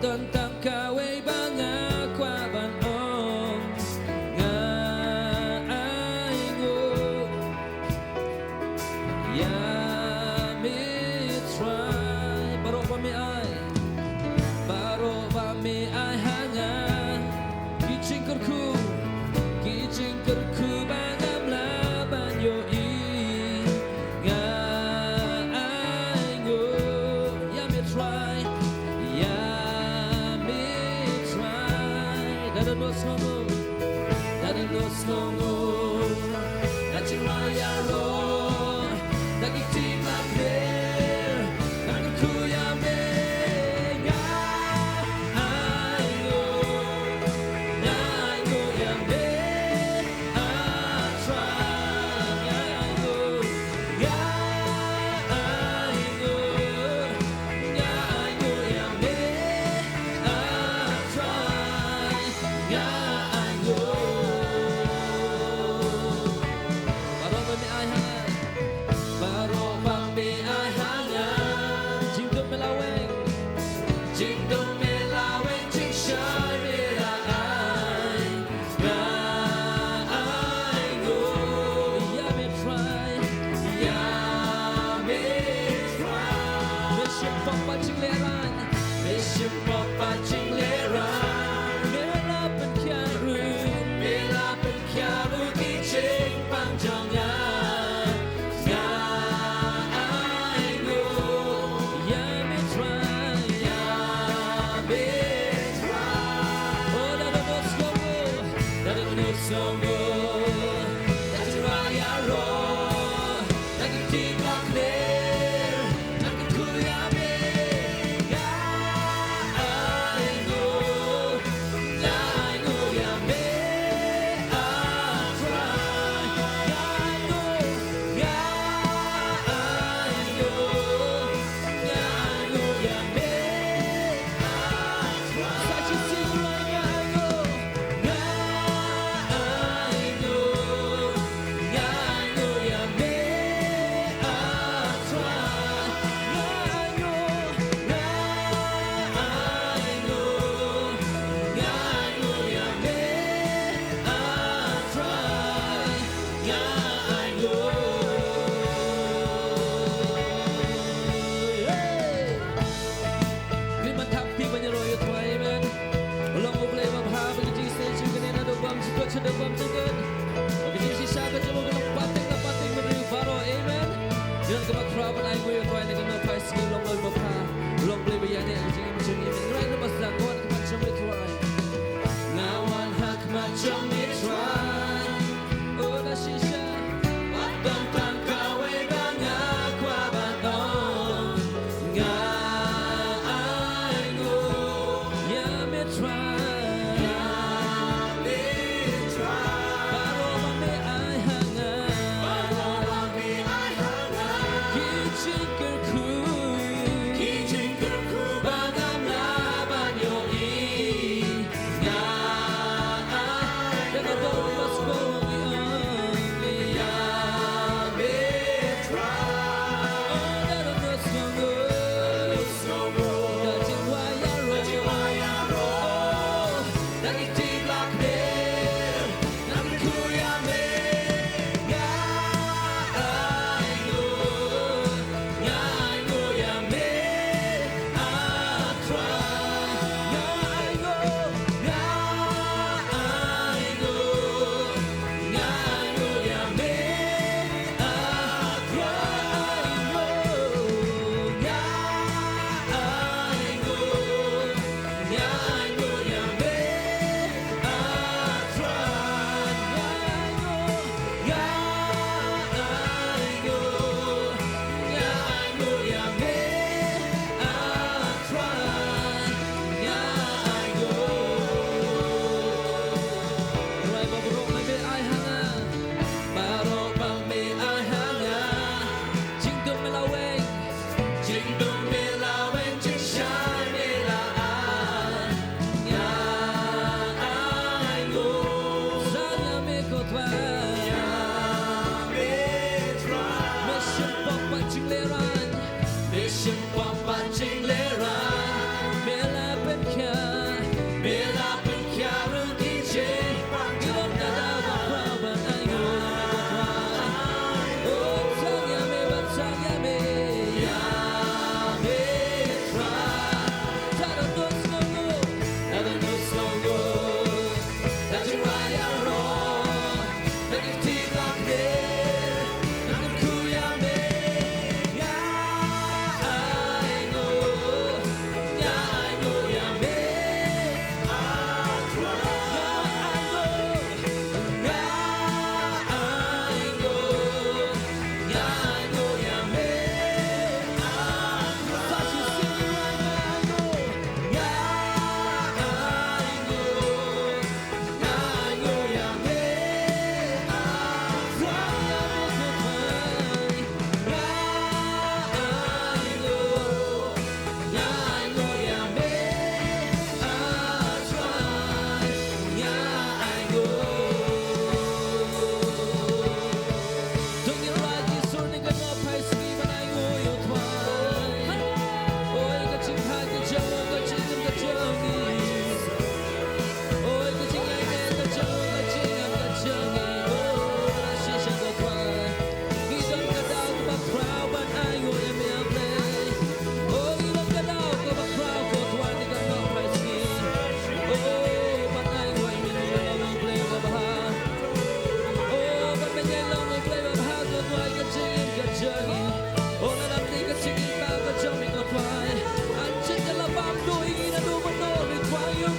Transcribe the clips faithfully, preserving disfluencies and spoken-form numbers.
Don tang kawei ba nga kwah ban ong. Nga ainguh ïa me Trai. Baroh ba me ai, baroh ba me ai ha nga. Ki jingkyrkhu, ki jingkyrkhu ba ngam lah ban ïohi. Nga ainguh ïa me Trai, ïa me Trai. Da dohnud sngewnguh, da dohnud sngewnguh. Da jingrwai ïaroh, da ki ktien ba khlem, ngan kyrkhu ïa me. Nga ainguh, nga ainguh ïa me. Ah, Trai, nga ainguh, nga ainguh, nga ainguh ïa me. Ah, Trai, nga ainguh. Baroh ba me ai ha nga, baroh ba me ai ha nga. Jingdum me la weng, jingdum me la weng, jingshai me la ai. Nga ainguh ïa me Trai, ïa me Trai. Me shim pop bad jinglehrain, me shim pop bad jinglehrain. Me la pynkhiah ruh, me la pynkhiah ruh ki jingpang jong nga. Nga ainguh ïa me Trai, ïa me Trai. Oh, da dohnud sngewnguh, da dohnud sngewnguh. Da jingrwai ïaroh, da ki ktien ba khlem, ngan kyrkhu ïa me. Nga ainguh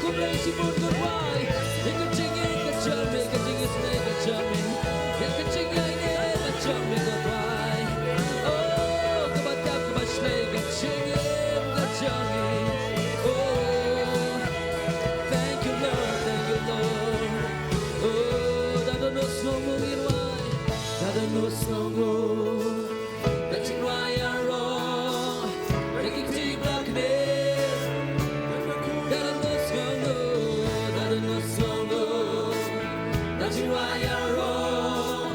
Khublei shibun ko Trai. Ïa ka jingim ka jong me, ka jingisynei ka jong me, ïa ka jingïaineh ka jong me ko Trai. Oh, kaba dap kaba shlei ka jingim ka jong me. Oh, thank you Lord, thank you Lord. Oh, da don sngewbha ïa Trai, da don sngewbha. Da jingrwai ïaroh, da ki kti ba kner. Da don sngewbha, da don sngewbha. Da jingrwai ïaroh,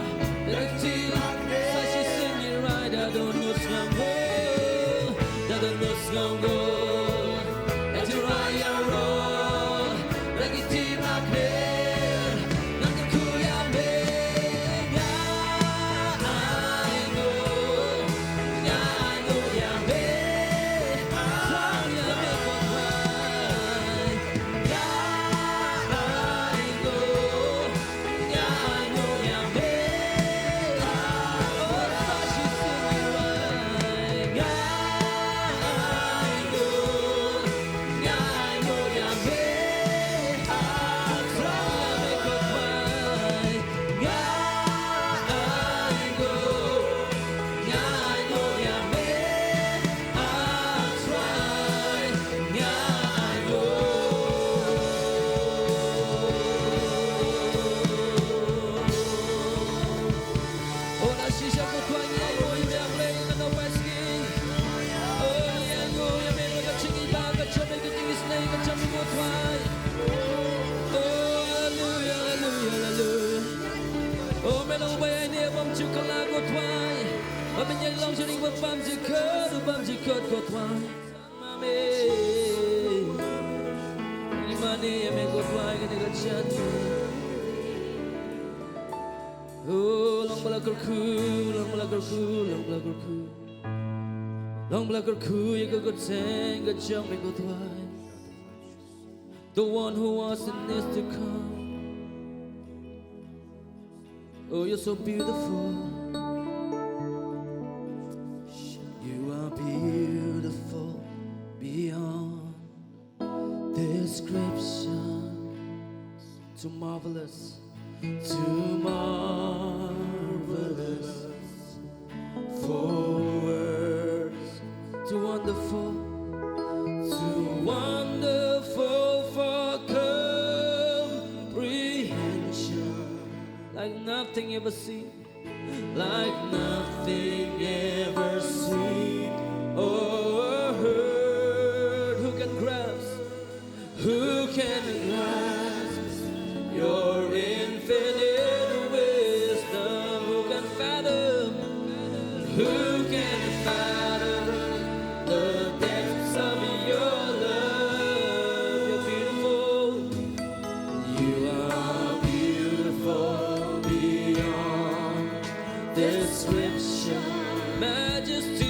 da ki kti ba kner. Sa shisien ngi rwai, da don sngewbha, da don sngewbha. Da jingrwai ïaroh, da ki kti ba kner. Ngan kyrkhu ïa me, nga ai nguh, nga ai nguh ïa me. Ai nguh ïa me ko Trai. Nga ai nguh, nga ai nguh ïa me. Oh, sa shisien ngi rwai. Nga ai nguh, nga ai nguh ïa me. Ai nguh ïa me ko Trai. Nga ai nguh, nga ai nguh ïa me. Ai Trai, nga ai nguh. Oh, la shisha ko Trai, ngi ai nguh ïa me, Blei, ngan ong ba shisha. Oh, ngi ai nguh ïa me, ka jingim ba ka jong me, ka jingisynei ka jong me ko Trai. Oh, haleluya, haleluya, haleluya. Oh, me long ba ïaineh bymjukut la ko Trai. Ba me ïai long shane ba bymjukut, bymjukut ko Trai. Ma me. Ngi mane ïa me ko Trai kane ka jingim. Oh, long ba la kyrkhu, long ba la kyrkhu, long ba la kyrkhu. Long ba la kyrkhu ïa ka kyrteng ka jong me ko Trai. The one who was and is to come. Oh, you're so beautiful. You are beautiful beyond description. Too marvelous, too marvelous for words, too wonderful, too wonderful for comprehension. Like nothing ever seen, like nothing ever seen or heard. Who can grasp, who can grasp your infinite wisdom? Who can fathom, who can fathom the depths of your love? You're beautiful. You are beautiful beyond description. Majesty.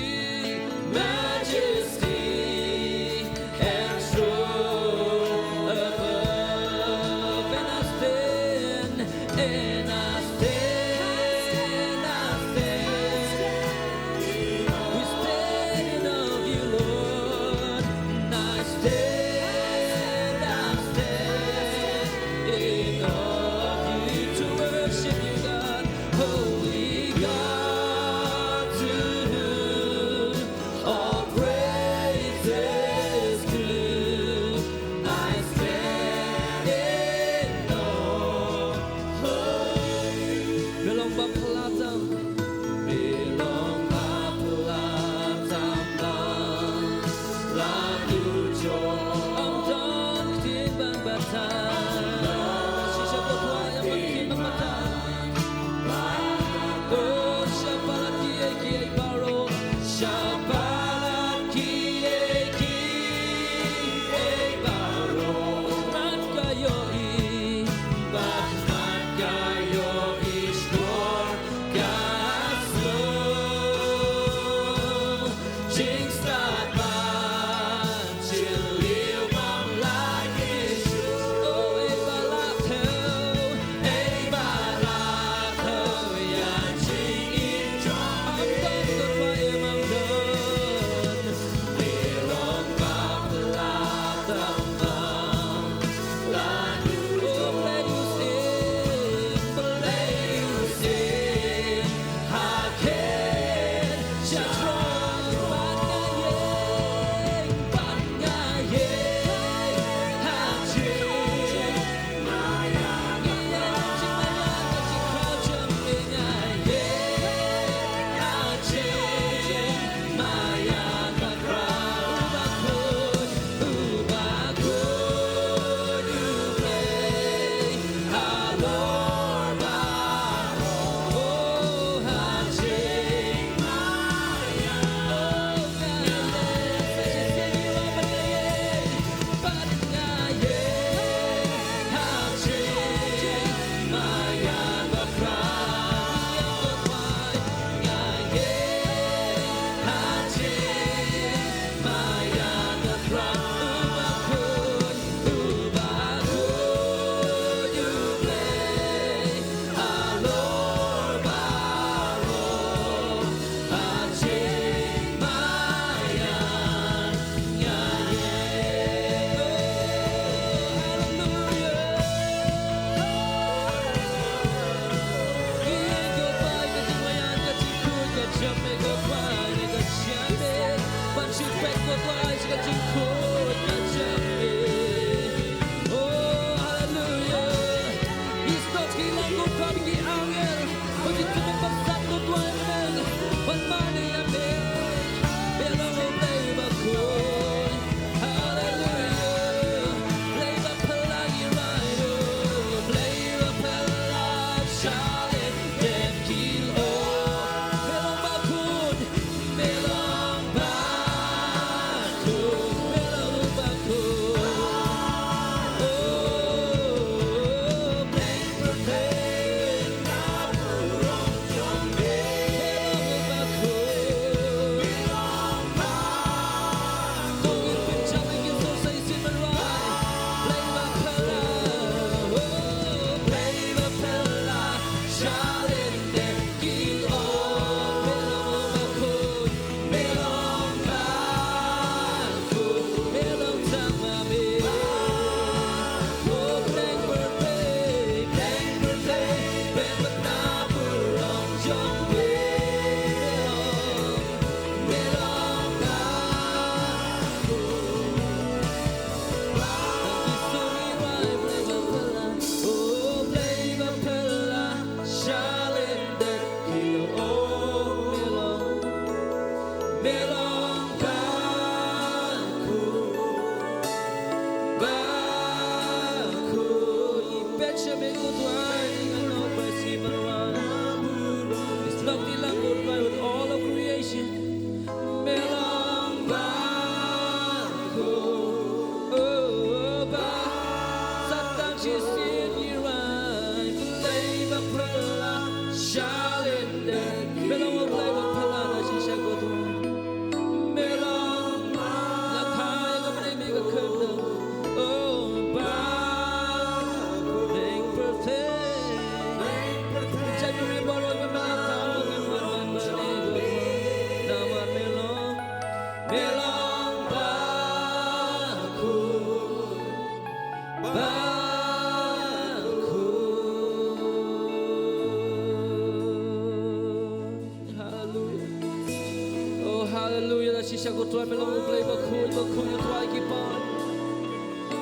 Trai me long U Blei bakhuid, bakhuid, U Trai ki paid.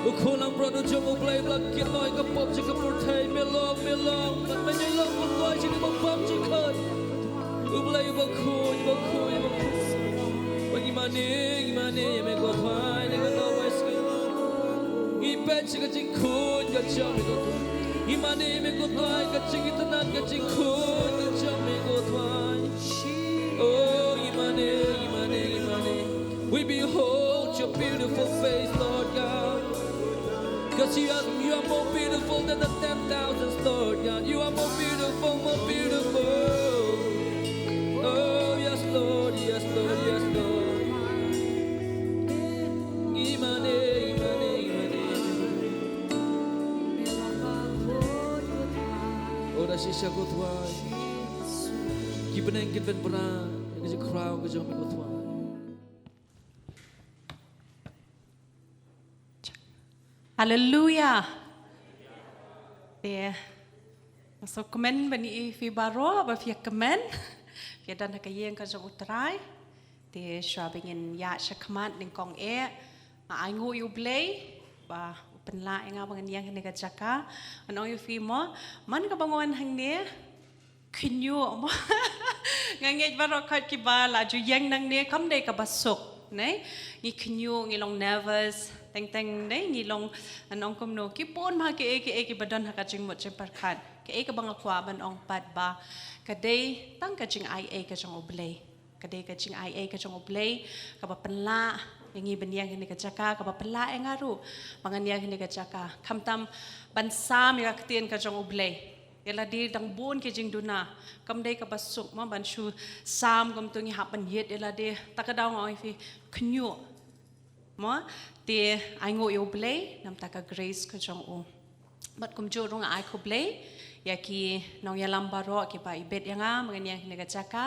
U khun langbrot u jong U Blei ba la kit noh ïa ka pop jong ka pyrthei, me long, me long, me long U Trai jong ka pop jong ka. U Blei bakhuid, bakhuid, bakhuid. Ba ngi mane, ngi mane ïa me ko Trai, ne ka daw bai sngewthuh. Ngi peit sha ka jingkhuid ka jong me ko Trai. Ngi mane ïa me ko Trai, ka jingitynnad, ka jingkhuid ka jong me ko Trai. Oh, ngi mane, ngi mane, ngi mane. We behold your beautiful face, Lord God. Because you are, you are more beautiful than the ten thousands, Lord God. You are more beautiful, more beautiful. Oh, yes, Lord, yes, Lord, yes, Lord. Ngi mane, ngi mane, ngi mane. Oh, da shisha ko Trai. Ki bneng kin pynbra ïa ka jingkhraw ka jong me ko Trai. Haleluya. Te nga sngewkmen ban ïohi ïa phi baroh ba phi ïa kmen. Phi ïa don ha ka ïing ka jong U Trai. Te shuwa ba ngin ïaid shakhmat nyngkong eh, nga ainguh ïa U Blei ba u pynlah ïa nga ba ngan ïeng hangne ha ka jaka. Ngan ong ïa phi mo, man kaba nga wan hangne, khynñiuh mo. Nga ngeit baroh khoit kiba la ju ïeng nangne kam dei kaba suk, ne? Ngi khynñiuh, ngi long nervous, teng teng, ne? Ngi long, ngan ong kumno, ki bun bha kiei kiei kiba don ha ka jingmut jingpyrkhat. Kaei kaba nga kwah ban ong pat ba ka dei tang ka jingaiei ka jong U Blei. Ka dei ka jingaiei ka jong U Blei kaba pynlah ïa ngi ban ïeng hangne ha ka jaka, kaba pynlah ïa nga ruh ba ngan ïeng hangne ha ka jaka. Khamtam ban sam ïa ka ktien ka jong U Blei. Ïa lade dang bun ki jingduna. Kam dei kaba suk mo ban shu sam kumto, ngi hap ban ïit ïa lade. Ta ka daw nga ong ïa phi, khynñiuh. Mo, te ainguh ïa U Blei namar ka grace ka jong u. Bad kumjuh ruh nga ai khublei ïa ki nongïalam baroh kiba ibit ïa nga ba ngan ïeng hangne ha ka jaka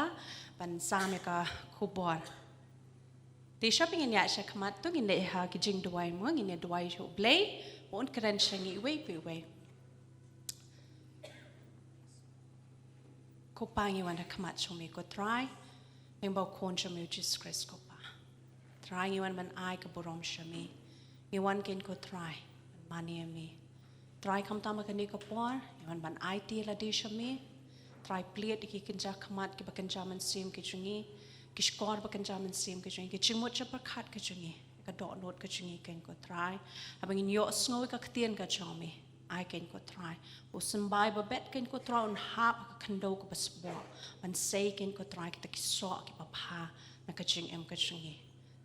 ban sam ïa ka khubor. Te shuwa ba ngin ïaid shakhmat to ngin leit ha ki jingduwai mo, ngin ïa duwai sha U Blei ba un kren sha ngi iwei pa iwei. Ko Pa, ngi wan ha khmat jong me ko Trai, lyngba u Khun jong me u Jisu Khrist ko Pa. Trai, ngi wan ban ai ka burom sha me. Ngi wan kein ko Trai ban mane ïa me. Trai, khamtam ha kane ka por ngi wan ban aiti ïa lade sha me. Trai, plie ïa ki kynja khmat kiba kynja mynsiem ki jong ngi, ki shkor ba kynja mynsiem ki jong ngi, ki jingmut jingpyrkhat ki jong ngi, ka dohnud ka jong ngi kein ko Trai. Haba ngin ïohsngew ïa ka ktien ka jong me, ai kein ko Trai ba u symbai ba bet kein ko Trai un hap ha ka khyndew kaba sboh ban sei kein ko Trai kita ki soh kiba bha na ka jingim ka jong ngi.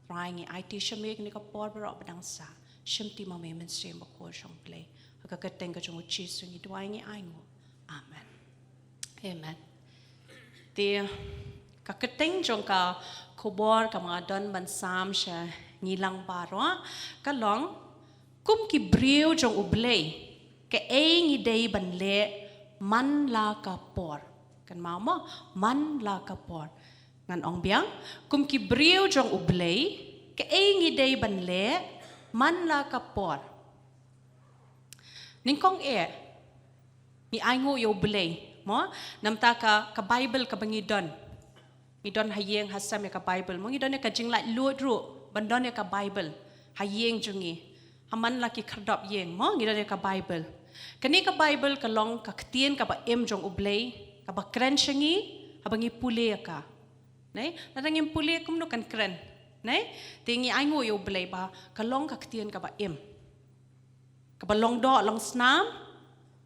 Trai, ngi aiti sha me kane ka por baroh ba dang sah. Shimti ma me Mynsiem Bakhuid jong U Blei. Ha ka kyrteng ka jong u Jisu ngi duwai, ngi ainguh. Amen. Amen. Te ka kyrteng jong ka khubor kaba nga don ban sam sha ngi lang baroh ka long, kum ki briew jong U Blei, kaei ngi dei ban leh man la ka por. Kynmaw mo, man la ka por. Ngan ong biang, kum ki briew jong U Blei, kaei ngi dei ban leh man la ka por. Nyngkong eh ngi ainguh ïa U Blei mo, namar ka, ka Baibl kaba ngi don. Ngi don ha ïing ha sem ïa ka Baibl mo, ngi don ïa ka jinglaitluid ruh ban don ïa ka Baibl ha ïing jong ngi. Ha man la ki khyrdop ïing mo, ngi don ïa ka Baibl. Kane ka Baibl ka long ka ktien kaba im jong U Blei kaba kren sha ngi haba ngi pule ïa ka. Ne? Lada ngim pule kumno kan kren. Ne? Te ngi ainguh ïa U Blei ba ka long ka ktien kaba im, kaba long doh long snam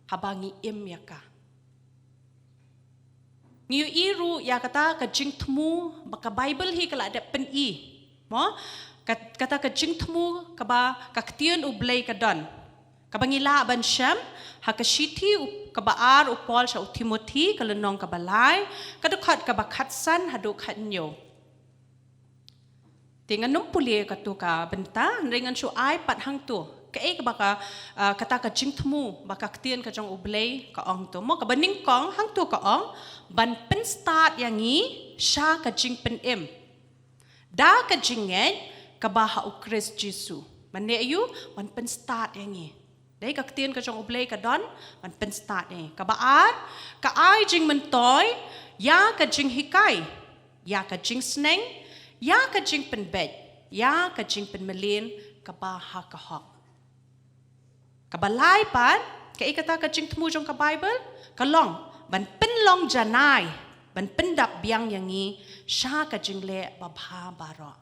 haba ngi im ïa ka. Ngi ïohi ruh ïa kata ka jingthmu ba ka Baibl hi ka la dep pyni mo, ka, kata ka jingthmu kaba ka ktien U Blei ka don, kaba ngi lah ban shem ha ka shithi u, kaba ar u Paul sha u Timothi, ka lynnong kaba lai, ka dkhot kaba khatsan haduh khathynñiew. Te ngan ym pule kato ka bynta, hynrei ngan shu ai pat hangto kaei kaba ka, ah, kata ka jingthmu ba ka ktien ka jong U Blei ka ong to mo. Kaba nyngkong hangto ka ong, ban pynstad ïa ngi sha ka jingpynim da ka jingngeit kaba ha U Khrist Jisu. Ban leh aïu? Ban pynstad ïa ngi. Dei ka ktien ka jong U Blei ka don ban pynstad ïa ngi. Kaba ar, ka ai jingmyntoi ïa ka jinghikai, ïa ka jingsneng, ïa ka jingpynbeit, ïa ka jingpynmlien kaba ha ka hok. Kaba lai pat, kaei kata ka jingthmu jong ka Baibl? Ka long ban pynlong janai, ban pyndap biang ïa ngi sha ka jingleh babha baroh.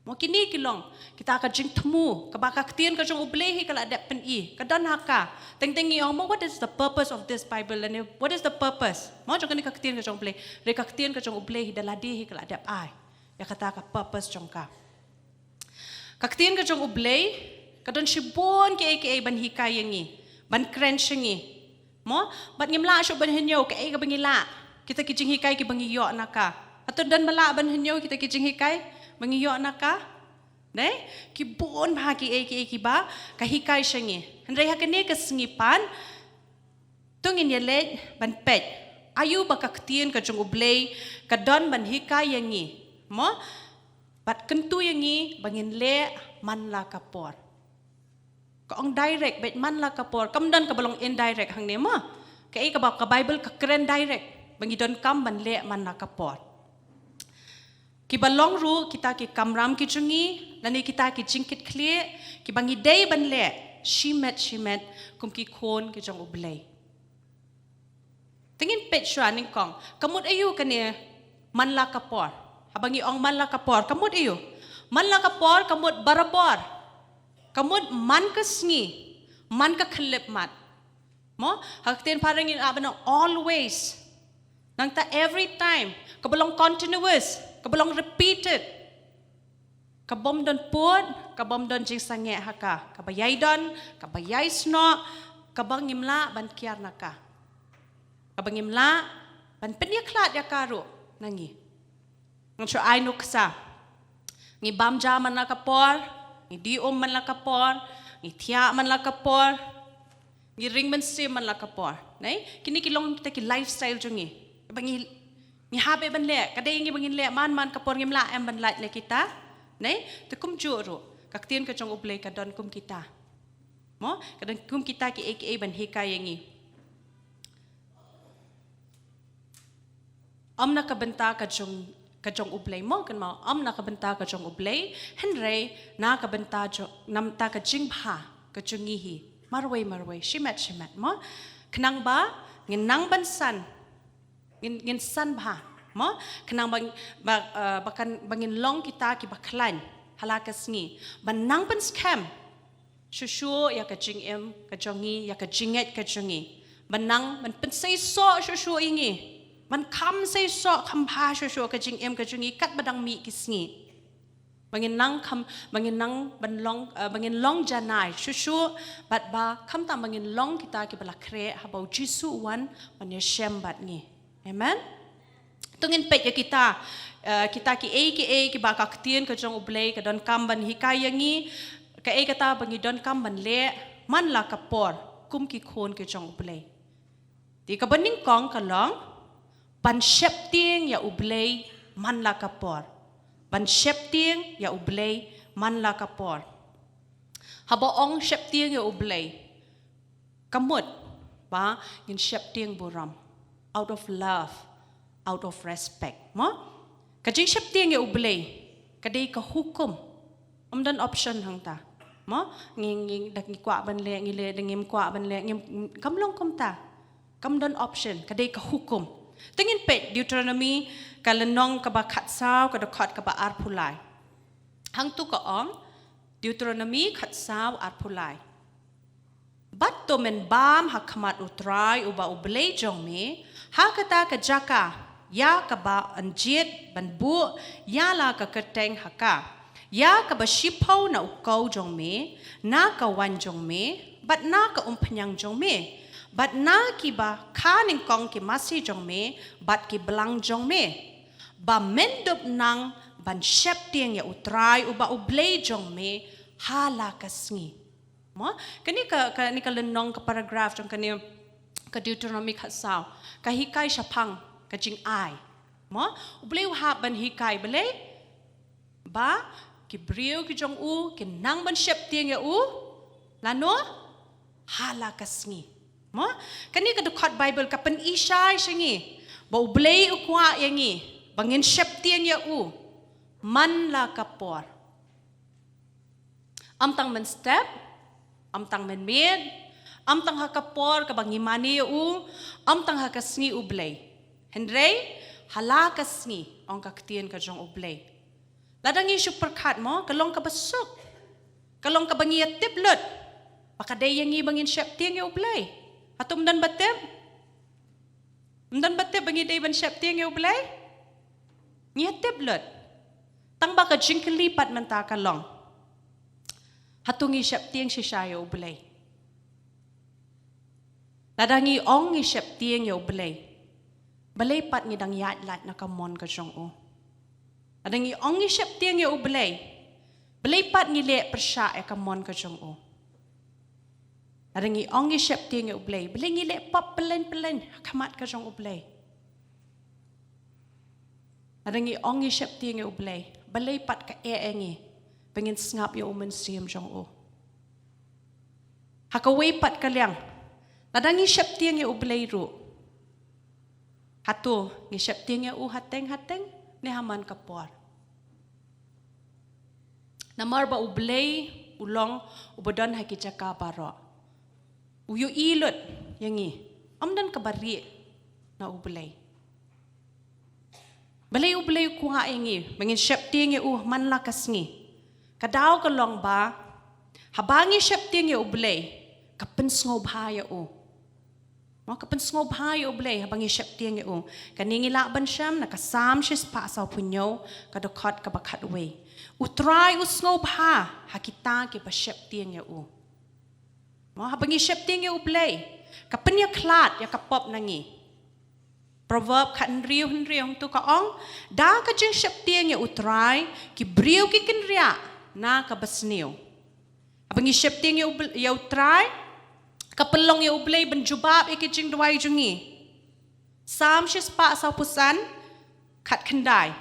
Mo, kine ki long kita ka jingthmu kaba ka ktien ka jong U Blei hi ka la dep pyni, ka don ha ka. Teng teng ngi ong, mo, what is the purpose of this Bible? Lane, what is the purpose, mo, jong kane ka ktien ka jong U Blei? Hynrei ka ktien ka jong U Blei hi da lade hi ka la dep ai ïa kata ka purpose jong ka. Ka ktien ka jong U Blei ka don shibun kiei kiei ban hikai ïa ngi, ban kren sha ngi. Mo, bad ngim lah shuh ban hynñiew kaei kaba ngi lah. Kita ki jinghikai kiba ngi ïoh na ka. Hato don ba lah ban hynñiew kita ki jinghikai ba ngi ïoh na ka? Dei, ki bun bha kiei kiei kiba ka hikai sha ngi. Hynrei ha kane ka sngi pat, to ngin ïaleit ban peit aïu ba ka ktien ka jong U Blei ka don ban hikai ïa ngi, mo, bad kyntu ïa ngi ba ngin leh man la ka por. Ka ong direct, bad man la ka por. Kam don kaba long indirect hangne, mo. Kaei kaba ka Baibl ka kren direct ba ngi donkam ban leh man la ka por. Kiba long ruh kita ki kamram ki jong ngi, lane kita ki jingkitkhlieh kiba ngi dei ban leh shimet shimet kum ki khun ki jong U Blei. Te ngin peit shuwa nyngkong, ka mut aïu kane man la ka por? Haba ngi ong man la ka por, ka mut aïu? Man la ka por ka mut barabor. Ka mut man ka sngi, man ka khyllipmat. Mo, ha ka ktien phareng ngin ap ban ong always. Nangta every time, kaba long continuous, kaba long repeated. Ka bym don pud, ka bym don jingsangeh ha ka. Kaba ïai don, kaba ïai snoh, kaba ngim lah ban kiar na ka. Kaba ngim lah ban pynïakhlad ïa ka ruh na ngi. Ngan shu ai nuksa. Ngi bam ja man la ka por, ngi die um man la ka por, ngi thiah man la ka por, ngi ring mynsiem man la ka por. Nai, kine ki long kita ki lifestyle jong ngi. Ba ngi, ngi hap eh ban leh, ka dei ngi ba ngin leh man man ka por, ngim lah em ban lait na kita. Nai, te kumjuh ruh ka ktien ka jong U Blei ka don kum kita. Mo, ka don kum kita kiei kiei ban hikai ïa ngi. Ym na ka bynta ka jong, ka jong U Blei, mo, kynmaw, ym na ka bynta ka jong U Blei, hynrei na ka bynta jong, na ka bynta ka jingbha ka jong ngi hi. Marwei marwei, shimet shimet, mo. Khnang ba ngin nang ban san, ngin, ngin san bha, mo. Khnang ba, ba, eh, ba kan, ba ngin long kita kiba khlaiñ ha la ka sngi, ban nang pynskhem shuh shuh ïa ka jingim ka jong ngi, ïa ka jingngeit ka jong ngi. Ban nang ban pynseisoh shuh shuh ïa ngi, ban kham seisoh kham bha shuh shuh ka jingim ka jong ngi katba dang mih ki sngi. Ba ngin nang kham, ba ngin nang ban long, eh, ba ngin long janai shuh shuh, bad ba khamtam ba ngin long kita kiba la khreh haba U Jisu u wan ban ïashem bad ngi. Amen. To ngin peit ïa kita, eh, kita kiei kiei kiba ka ktien ka jong U Blei ka donkam ban hikai ïa ngi, kaei kata ba ngi donkam ban leh man la ka por kum ki khun ki jong U Blei. Te kaba nyngkong ka long ban sheptieng ïa U Blei man la ka por. Ban sheptieng ïa U Blei man la ka por. Haba ong sheptieng ïa U Blei, ka mut ba ngin sheptieng burom out of love, out of respect, mo? Ka jingsheptieng ïa U Blei ka dei ka hukum. Ym don option hangta, mo? Ngi, ngi, da ngi kwah ban leh ngi leh, da ngim kwah ban leh ngim, kam long kumta. Kam don option, ka dei ka hukum. Te ngin peit Deuteronomy ka lynnong kaba khatsaw, ka dkhot kaba arphew lai. Hangtu ka ong, Deuteronomy khatsaw arphew lai. Bad to men bam ha khmat U Trai uba U Blei jong me ha kata ka jaka ïa kaba yn jied ban buh ïa la ka kyrteng ha ka, ïa kaba shiphew na u kaw jong me, na ka waiñ jong me, bad na ka umphniang jong me, bad na kiba kha nyngkong ki masi jong me bad ki blang jong me, ba men dup nang ban sheptieng ïa U Trai uba U Blei jong me ha la ka sngi. Mo, kane ka, kane ka lynnong, ka paragraph jong kane ka Deuteronomy khatsaw ka hikai shaphang ka jingai. Mo, U Blei u hap ban hikai balei? Ba ki briew ki jong u kin nang ban sheptieng ïa u lano? Ha la ka sngi. Mo, kane ka dkhot Baibl ka pyni shai sha ngi ba U Blei u kwah ïa ngi ba ngin sheptieng ïa u man la ka por. Ym tang mynstep, ym tang mynmiet, ym tang ha ka por kaba ngi mane ïa u, ym tang ha ka sngi U Blei. Hynrei ha la ka sngi, ong ka ktien ka jong U Blei. Lada ngi shu pyrkhat mo, ka long kaba suk. Ka long kaba ngi ïatip lut ba ka dei ïa ngi ba ngin sheptieng ïa U Blei. Hato ym don ba tip? Ym don ba tip ba ngi dei ban sheptieng ïa U Blei? Ngi ïatip lut. Tang ba ka jingkylli pat mynta ka long, hato ngi sheptieng shisha ïa U Blei? Lada ngi ong ngi sheptieng ïa U Blei, balei pat ngi dang ïaid lait na ka mon ka jong u? Lada ngi ong ngi sheptieng ïa U Blei, balei pat ngi leh pyrshah ïa ka mon ka jong u? Lada ngi ong ngi sheptieng ïa U Blei, balei ngi leh pop pyllein pyllein ha khmat ka jong U Blei? Lada ngi ong ngi sheptieng ïa U Blei, balei pat ka eh ïa ngi ba ngin sngap ïa U Mynsiem jong u? Ha kawei pat ka liang, lada ngi sheptieng ïa U Blei ruh, hato ngi sheptieng ïa u hateng hateng ne ha man ka por? Namar ba U Blei u long uba don ha ki jaka baroh. U ïohi lut ïa ngi. Ym don kaba rieh na U Blei. Balei U Blei u kwah ïa ngi ba ngin sheptieng ïa u man la ka sngi? Ka daw ka long ba haba ngi sheptieng ïa U Blei, ka pynsngewbha ïa u. Mo, ka pynsngewbha ïa U Blei haba ngi sheptieng ïa u. Kane ngi lah ban shem na ka Salm shispah sawphew hynñiew, ka dkhot kaba khatwei. U Trai u sngewbha ha kita kiba sheptieng ïa u. Mo, haba ngi sheptieng ïa U Blei, ka pynïakhlad ïa ka pop na ngi. Proverb khathynriew hynriew hangto ka ong, da ka jingsheptieng ïa U Trai, ki briew ki kynriah na ka basniew. Haba ngi sheptieng ïa U Bl-, ïa U Trai, ka pynlong ïa U Blei ban jubab ïa ki jingduwai jong ngi. Salm shispah sawphew san, khatkhyndai.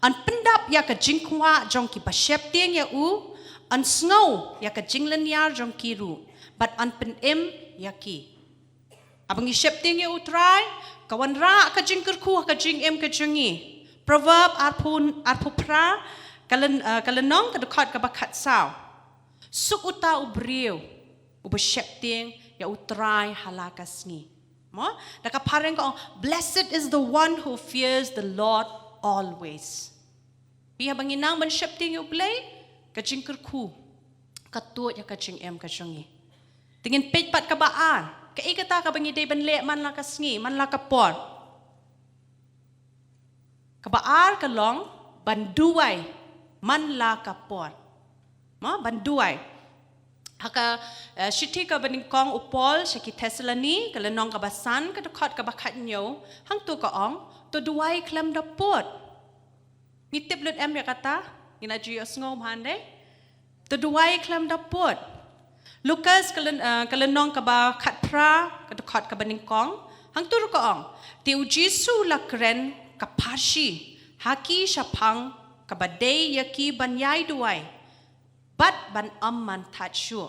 Yn pyndap ïa ka jingkwah jong kiba sheptieng ïa u, yn sngew ïa ka jinglynñiar jong ki ruh, bad yn pynim ïa ki. Haba ngi sheptieng ïa U Trai, ka wanrah ka jingkyrkhu ha ka jingim ka jong ngi. Proverb arphew, arphew phra, ka lyn-, eh, ka lynnong ka dkhot kaba khatsaw. Suk uta u briew uba sheptieng ïa U Trai ha la ka sngi. Mo? Da ka phareng ka ong, "Blessed is the one who fears the Lord always." Phi, haba ngi nang ban sheptieng ïa U Blei, ka jingkyrkhu ka tuid ha ka jingim ka jong ngi. Te ngin peit pat kaba ar, kaei kata kaba ngi dei ban leh man la ka sngi, man la ka por? Kaba ar ka long ban duwai man la ka por. Mo, ban duwai. Ha ka, eh, shithi kaba nyngkong u Paul sha ki Thessaloni, ka lynnong kaba san, ka dkhot kaba khathynñiew, hangto ka ong, to duwai khlem da pud. Ngi tip lut em ïa kata? Ngi la ju ïohsngew bha, ym dei? To duwai khlem da pud. Lukas ka lyn-, eh, ka lynnong kaba khatphra, ka dkhot kaba nyngkong, hangto ruh ka ong, te U Jisu u la kren ka pharshi ha ki shaphang kaba dei ïa ki ban ïai duwai bad ban ym man thait shuh.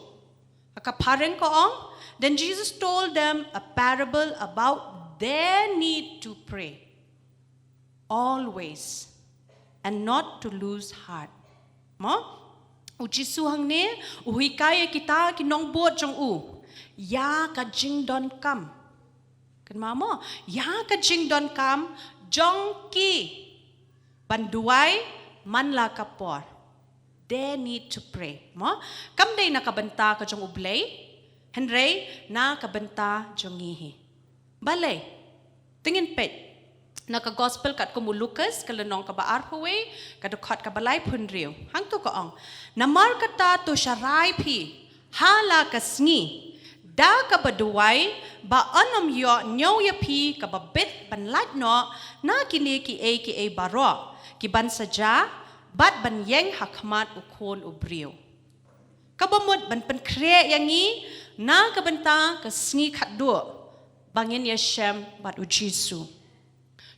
Ha ka phareng ka ong, then Jesus told them a parable about their need to pray always and not to lose heart. Mo? U Jisu hangne u hikai ïa kita ki nongbud jong u ïa ka jingdonkam. Kynmaw mo, ïa ka jingdonkam jong ki ban duwai man la ka por. They need to pray. Mo? Kam dei na ka bynta ka jong U Blei, hynrei na ka bynta jong ngi hi. Balei? Te ngin peit na ka Gospel katkum u Lukas, ka lynnong kaba arphew wei, ka dkhot kaba laiphew hynriew. Hangto ka ong, namar kata to sharai phi ha la ka sngi da kaba duwai, ba yn ym ïoh ñiew ïa phi kaba bit ban lait noh na kine kiei kiei baroh, ki ban sa jia bad ban ïeng ha khmat U Khun u briew. Kaba mut ban pynkhreh ïa ngi na ka bynta ka sngi khatduh ba ngin ïashem bad U Jisu.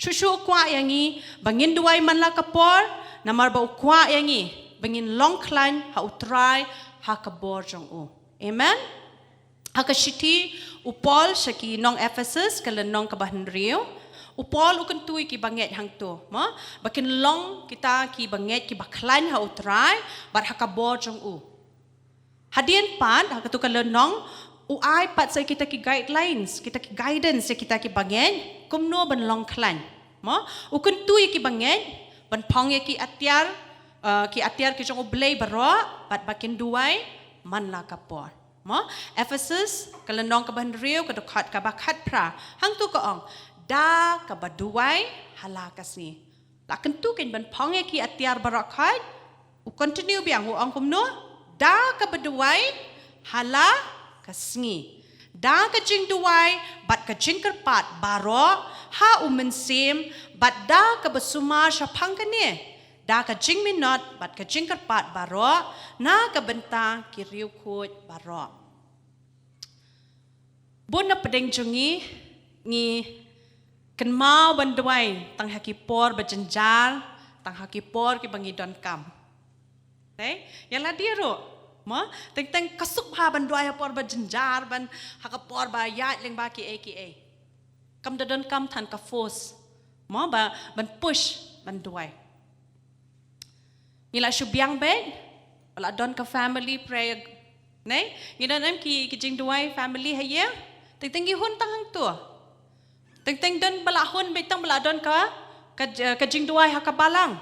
Shuh shuh u kwah ïa ngi ba ngin duwai man la ka por, namar ba u kwah ïa ngi ba ngin long khlaiñ ha U Trai ha ka bor jong u. Amen. Ha ka shithi u Paul sha ki nong Ephesus, ka lynnong kaba hynriew, u Paul u kyntu ïa ki bangeit hangto, mo, ba kin long kita ki bangeit kiba khlaiñ ha U Trai bad ha ka bor jong u. Hadien pat, ha katu ka lynnong, u ai pat sa kita ki guidelines, kita ki guidance, sa kita ki bangeit, kumno ban long khlaiñ. Mo, u kyntu ïa ki bangeit, ban phong ïa ki atiar, uh, ki atiar ki jong U Blei baroh, bad ba kin duwai, man la ka por. Mo, Ephesus, ka lynnong kaba hynriew, ka dkhot kaba khatphra. Hangtu ka ong, da kaba duwai, ha la ka sngi. La kyntu kein ban phong ïa ki atiar baroh khoit, u continue biang u ong kumno, da kaba duwai, ha la ka sngi. Da ka jingduwai, bad ka jingkyrpad baroh, ha u mynsiem, bad da kaba sumar shaphang kane, da ka jingminot, bad ka jingkyrpad baroh, na ka bynta ki riewkhuid baroh. Bun na pdeng jong ngi, ngi kynmaw ban duwai, tang ha ki por ba jynjar, tang ha ki por kiba ngi donkam. Te, ïa lade ruh, mo, teng teng ka suk bha ban duwai ha por ba jynjar, ban ha ka por ba ïaid lyngba kiei kiei. Kam da donkam than ka force, mo, ba, ban push, ban duwai. Ngi la shu biang beit, ba la don ka family prayer, ne? Ngi don em ki, ki jingduwai family ha ïing, teng teng ngi hun tang hangtu. Teng teng don ba la hun beit tang ba la don ka, ka, ka jingduwai ha ka balang.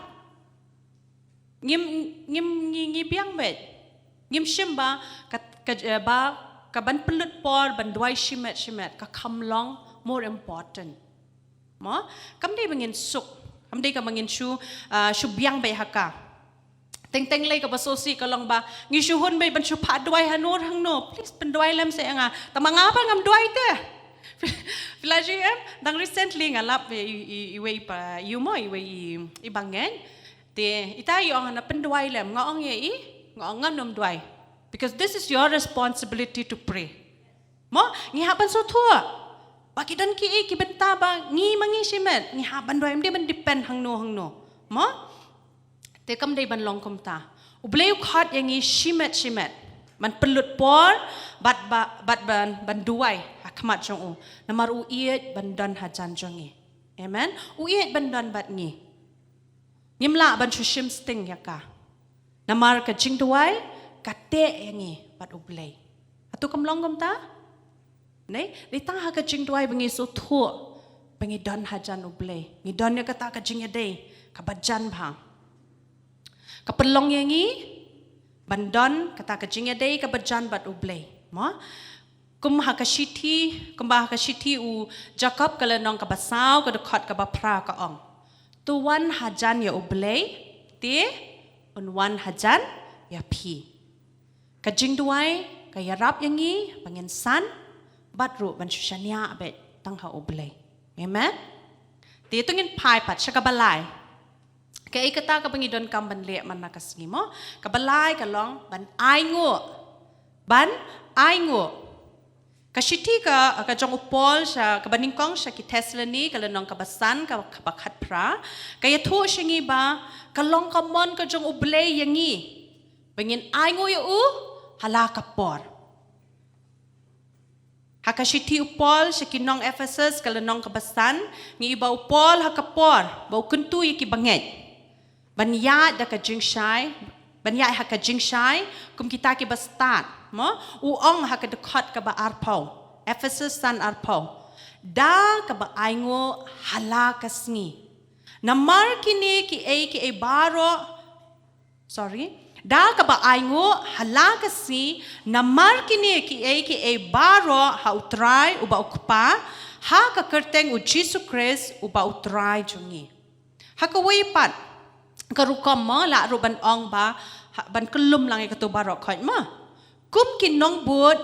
Ngim, ngim, ngi, ngi biang beit. Ngim shim ba, ka, ka, eh, ba, ka ban pynlut por, ban duwai shimet, shimet, ka kham long more important. Mo, kam dei ba ngin suk, kam dei ka ba ngin shu, ah, shu biang beit ha ka. Teng teng lei kaba sngewsih ka long ba, ngi shu hun beit ban shu phah duwai hano hangno, please pynduwai lem sa ïa nga. Tang ma nga pat ngam duwai te. Phi la ju em, dang recently nga lap ïa i, i, iwei i pa, ïa u mo, iwei i, i bangeit. Te, ita i ong na pynduwai lem, nga ong ïa i, nga ong ngam nym duwai. Because this is your responsibility to pray. Mo, ngi hap ban sngewthuh. Ba ki don kiei ki bynta ba ngi ma ngi shimet, ngi hap ban duwai, ym dei ban depend hangno hangno. Mo? Te kam dei ban long kumta. U Blei u khot ïa ngi shimet shimet. Ban pynlut por, bad ba, bad ban, ban duwai, ha khmat jong u. Namar u ïeit ban don hajan jong ngi. Amen. U ïeit ban don bad ngi. Ngim lah ban shu shim sting ïa ka. Namar ka jingduwai, ka teh ïa ngi, bad U Blei. Hato kam long kumta? Ne? Dei tang ha ka jingduwai ba ngi sngewthuh, ba ngi don hajan U Blei. Ngi don ïa kata ka jingïadei, kaba jan bha. Ka pynlong ïa ngi, ban don, kata ka jingïadei, kaba jan bad U Blei. Mo? Kum ha ka shithi, kumba ha ka shithi u Jakob ka lynnong kaba saw, ka dkhot kaba phra ka ong. To wan hajan ïa U Blei, te, un wan hajan, ïa phi. Ka jingduwai, ka ïarap ïa ngi, ba ngin san, bad ruh ban shu shaniah beit, tang ha U Blei. Amen? Te to ngin phai pat, sha kaba lai. Kaei kata kaba ngi donkam ban leh man la ka sngi mo. Kaba lai ka long ban ainguh. Ban ainguh. Ka shithi ka, ka jong u Paul sha, kaba nyngkong sha ki Thessaloni, ka lynnong kaba san, ka, kaba khatphra. Ka ïathuh sha ngi ba, ka long ka mon ka jong U Blei ïa ngi. Ba ngin ainguh ïa u, ha la ka por. Ha ka shithi u Paul, sha ki nong Ephesus, ka lynnong kaba san, ngi i ba u Paul ha ka por, ba u kyntu ïa ki bangeit. Ban ïaid da ka jingshai, ban ïaid ha ka jingshai, kum kita kiba stad, mo, u ong ha ka dkhot kaba arphew, Ephesus san arphew. Da kaba ainguh ha la ka sngi. Namar kine kiei kiei baroh, Sorry. Da kaba ainguh, ha la ka sngi, namar kine kiei kiei baroh, ha U Trai, uba U Kpa, ha ka kyrteng U Jisu Khrist, uba U Trai jong ngi. Ha kawei pat, ka rukom mo, lah ruh ban ong ba, ha, ban kyllum lang ïa kato baroh khoit mo. Kum ki nongbud,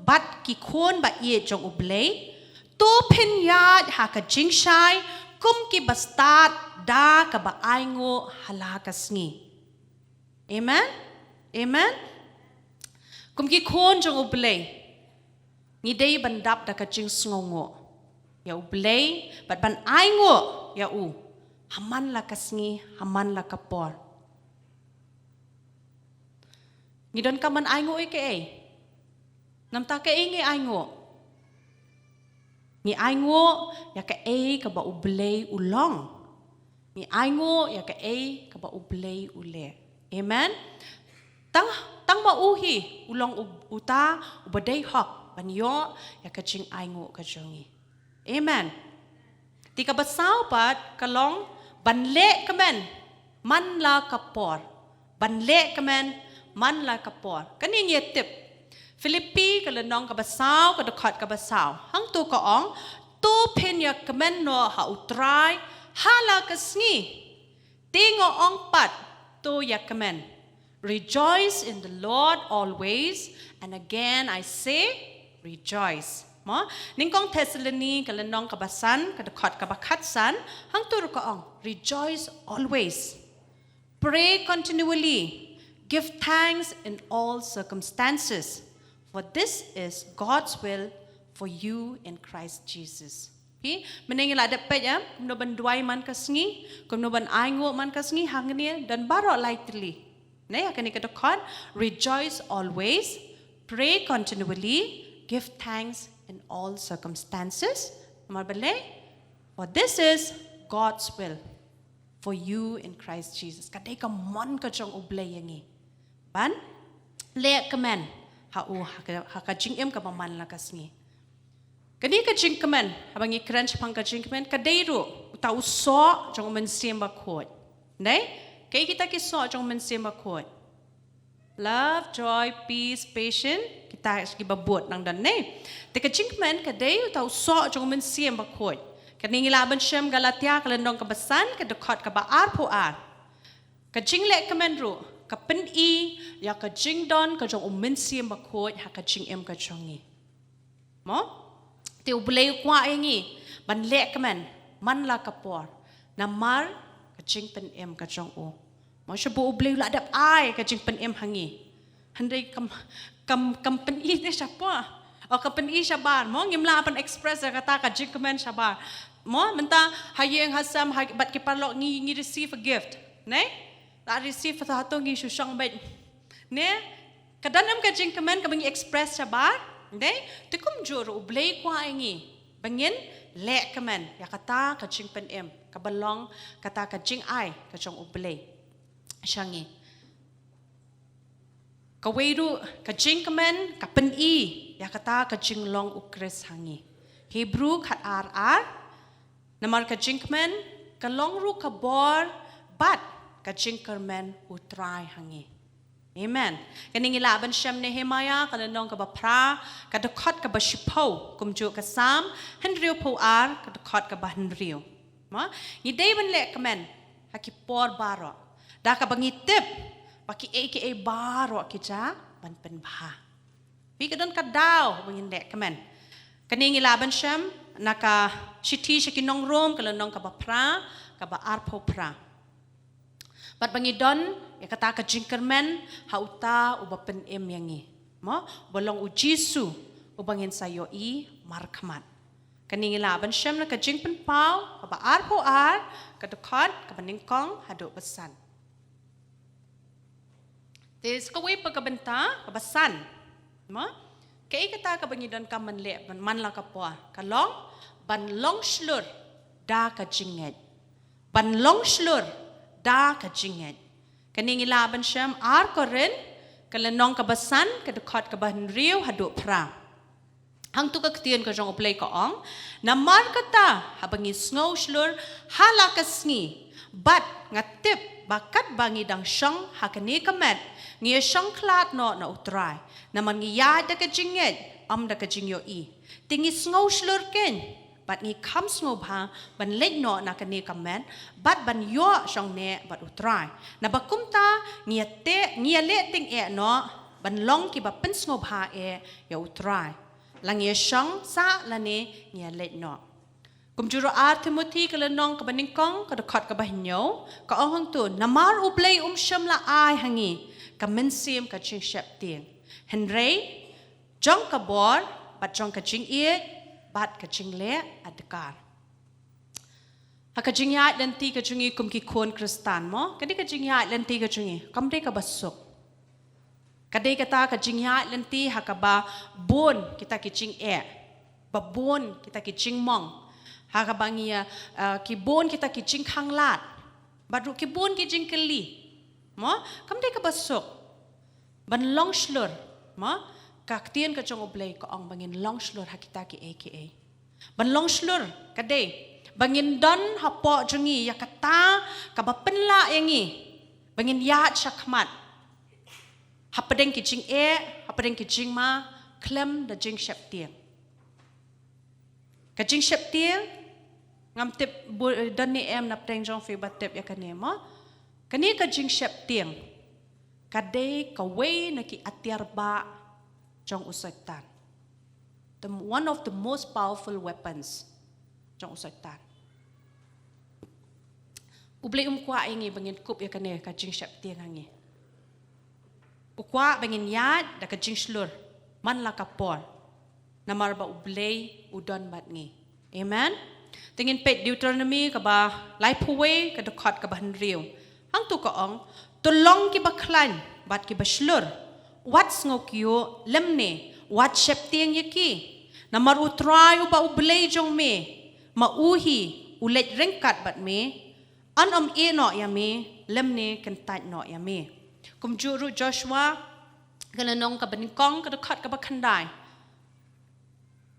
bad ki khun ba ïeit jong U Blei, to phin ïaid ha ka jingshai, kum kiba stad, da kaba ainguh, ha la ka sngi. Amen? Amen? Kum ki khun jong U Blei, ngi dei ban dap da ka jingsngewnguh ïa U Blei, bad ban ainguh ïa u. Ha man la ka sngi, ha man la ka por. Ngi donkam ban ainguh ïa kaei? Namar kaei ngi ainguh? Ngi ainguh ïa kaei kaba U Blei u long. Ngi ainguh ïa kaei kaba U Blei u leh. Amen. Tang, tang ma u hi, u long u, uta, uba dei hok, ban ïoh, ïa ka jingainguh ka jong ngi. Amen. Te kaba saw pat, ka long, ban leh kmen, man la ka por. Ban leh kmen, man la ka por. Kane ngi tip. Philippi, ka lynnong kaba saw, ka dkhot kaba saw. Hangto ka ong, to phin ïa kmen noh ha u Trai, ha la ka sngi. Te nga ong pat, to ïa kmen. Rejoice in the Lord always, and again I say, rejoice. Mo, nyngkong Thessaloni, ka lynnong kaba san, ka dkhot kaba khatsan, hangto ruh ka ong, rejoice always. Pray continually. Give thanks in all circumstances, for this is God's will for you in Christ Jesus. Phi, mynne ngi la dep peit, eh, kumno ban duwai man ka sngi, kumno ban ainguh man ka sngi, hangne, don baroh lai tylli. Ne, ha kane ka dkhot, rejoice always, pray continually, give thanks in all circumstances. Namar balei, for this is God's will for you in Christ Jesus. Ka dei ka mon ka jong U Blei ïa ngi. Ban leh kmen ha u, ha ka, ha ka jingim kaba man la ka sngi. Kane ka jingkmen, haba ngi kren shaphang ka jingkmen, ka dei ruh, uta u soh jong U Mynsiem Bakhuid. Dei? Kaei kita ki soh jong U Mynsiem Bakhuid? Love, joy, peace, patience, kita kiba bud nang don ne. Te ka jingkmen ka dei uta u soh jong U Mynsiem Bakhuid. Kane ngi lah ban shem Galatia ka lynnong kaba san, ka dkhot kaba arphew ar. Ka jingleh kmen ruh, ka pyni, ïa ka jingdon ka jong U Mynsiem Bakhuid, ha ka jingim ka jong ngi. Mo? Te U Blei u kwah ïa ngi, ban leh kmen, man la ka por, namar ka jingpynim ka jong u. Mo, shu ba U Blei u la dep ai ka jingpynim ha ngi. Hynrei kam, kam, kam pyni te shapoh. O, kam pyni shabar. Mo, ngim lah ban express ïa kata ka jingkmen shabar. Mo, mynta ha ïing ha sem, ha, bad ki paralok ngi, ngi receive a gift. Ne? La receive, hato ngi shu shong beit. Ne? Ka don em ka jingkmen kaba ngi express shabar, dei? Te kumjuh ruh U Blei u kwah ïa ngi, ba ngin leh kmen, ïa kata ka jingpynim, kaba long kata ka jingai, ka jong U Blei sha ngi. Kawei ruh ka jingkmen, ka pyni, ïa kata ka jinglong U Khrist ha ngi. Hebru khat ar ar, namar ka jingkmen, ka long ruh ka bor, bad ka jingkyrmen U Trai ha ngi. Amen. Kane ngi lah ban shem Nehemiah, ka lynnong kaba phra, ka dkhot kaba shiphew, kumjuh ka Salm, hynriewphew ar, ka dkhot kaba hynriew. Mo, ngi dei ban leh kmen, ha ki por baroh. Da kaba ngi tip, ba kiei kiei baroh ki jia, ban pynbha. Phi, ka don ka daw, ba ngin leh kmen. Kane ngi lah ban shem, na ka shithi sha ki nong Rom, ka lynnong kaba phra, kaba arphew phra. Bad ba ngi don, ïa kata ka jingkyrmen, ha uta uba pynim ïa ngi. Mo, uba long U Jisu, uba ngin sa ïohi markhmat. Kane ngi lah ban shem na ka Jingpynpaw, kaba arphew ar, ka dkhot, kaba nyngkong, haduh ba san. Te sa kawei pat ka bynta, kaba san. Mo? Kaei kata kaba ngi donkam ban leh, ban man la ka por. Ka long, ban long shlur, da ka jingngeit. Ban long shlur, da ka jingngeit. Kane ngi lah ban shem ar Korinth, ka lynnong kaba san, ka dkhot kaba hynriew haduh phra. Hangto ka ktien ka jong U Blei ka ong, namar kata haba ngi sngew shlur ha la ka sngi, bad nga tip ba katba ngi dang shong ha kane ka met, ngi ïa shong khlad noh na U Trai, namar ngi ïaid da ka jingngeit, ym da ka jingïohi. Te ngi sngew shlur kein, bad ngi kham sngewbha ban leit noh na kane ka met, bad ban ïoh shong neh bad U Trai. Naba kumta ngi ïa te, ngi ïa leh tyngeh noh, ban long kiba pynsngewbha eh ïa U Trai. La ngi ïa shong sah lane ngi ïa leit noh. Kumjuh ruh ar Timothi ka lynnong kaba nyngkong ka dkhot kaba hynñiew, ka ong hangto, namar U Blei um shym la ai ha ngi ka mynsiem ka jingsheptieng. Hynrei, jong ka bor, bad jong ka jingïeit, bad ka jingleh adkar. Ha ka jingïaid lynti ka jong ngi kum ki khun Khristan mo, ka dei ka jingïaid lynti ka jong ngi, kam dei kaba suk. Ka dei kata ka jingïaid lynti ha kaba bun kita ki jingeh, ba bun kita ki jingmong, ha kaba ngi, eh, ki bun kita ki jingkhanglad, bad ruh ki bun ki jingkylli. Mo, kam dei kaba suk. Ban long shlur, mo, ka ktien ka jong U Blei ka ong ba ngin long shlur ha kita kiei kiei. Ban long shlur ka dei ba ngin don hapoh jong ngi ïa kata kaba pynlah ïa ngi ba ngin ïaid shakhmat hapdeng ki jingeh, hapdeng ki jingma, khlem da jingsheptieng. Ka jingsheptieng, ngam tip don ne em na pdeng jong phi ba tip ïa kane, mo? Kane ka jingsheptieng ka dei kawei na ki atiar bah jong u Soitan. The, one of the most powerful weapons jong u Soitan. U Blei um kwah ïa ngi ba ngin kup ïa kane ka jingsheptieng ha ngi. U kwah ba ngin ïaid da ka jingshlur man la ka por, namar ba U Blei u don bad ngi. Amen. Te ngin peit Deuteronomi kaba laiphew wei, ka dkhot kaba hynriew. Hangto ka ong, "To long kiba khlaiñ bad kiba shlur, wat sngewkyiuh lymne wat sheptieng ïa ki. Namar U Trai uba U Blei jong me, ma u hi u leit ryngkat bad me, yn ym ïeh noh ïa me lymne kyntait noh ïa me." Kumjuh ruh Joshua ka lynnong kaba nyngkong, ka dkhot kaba khyndai.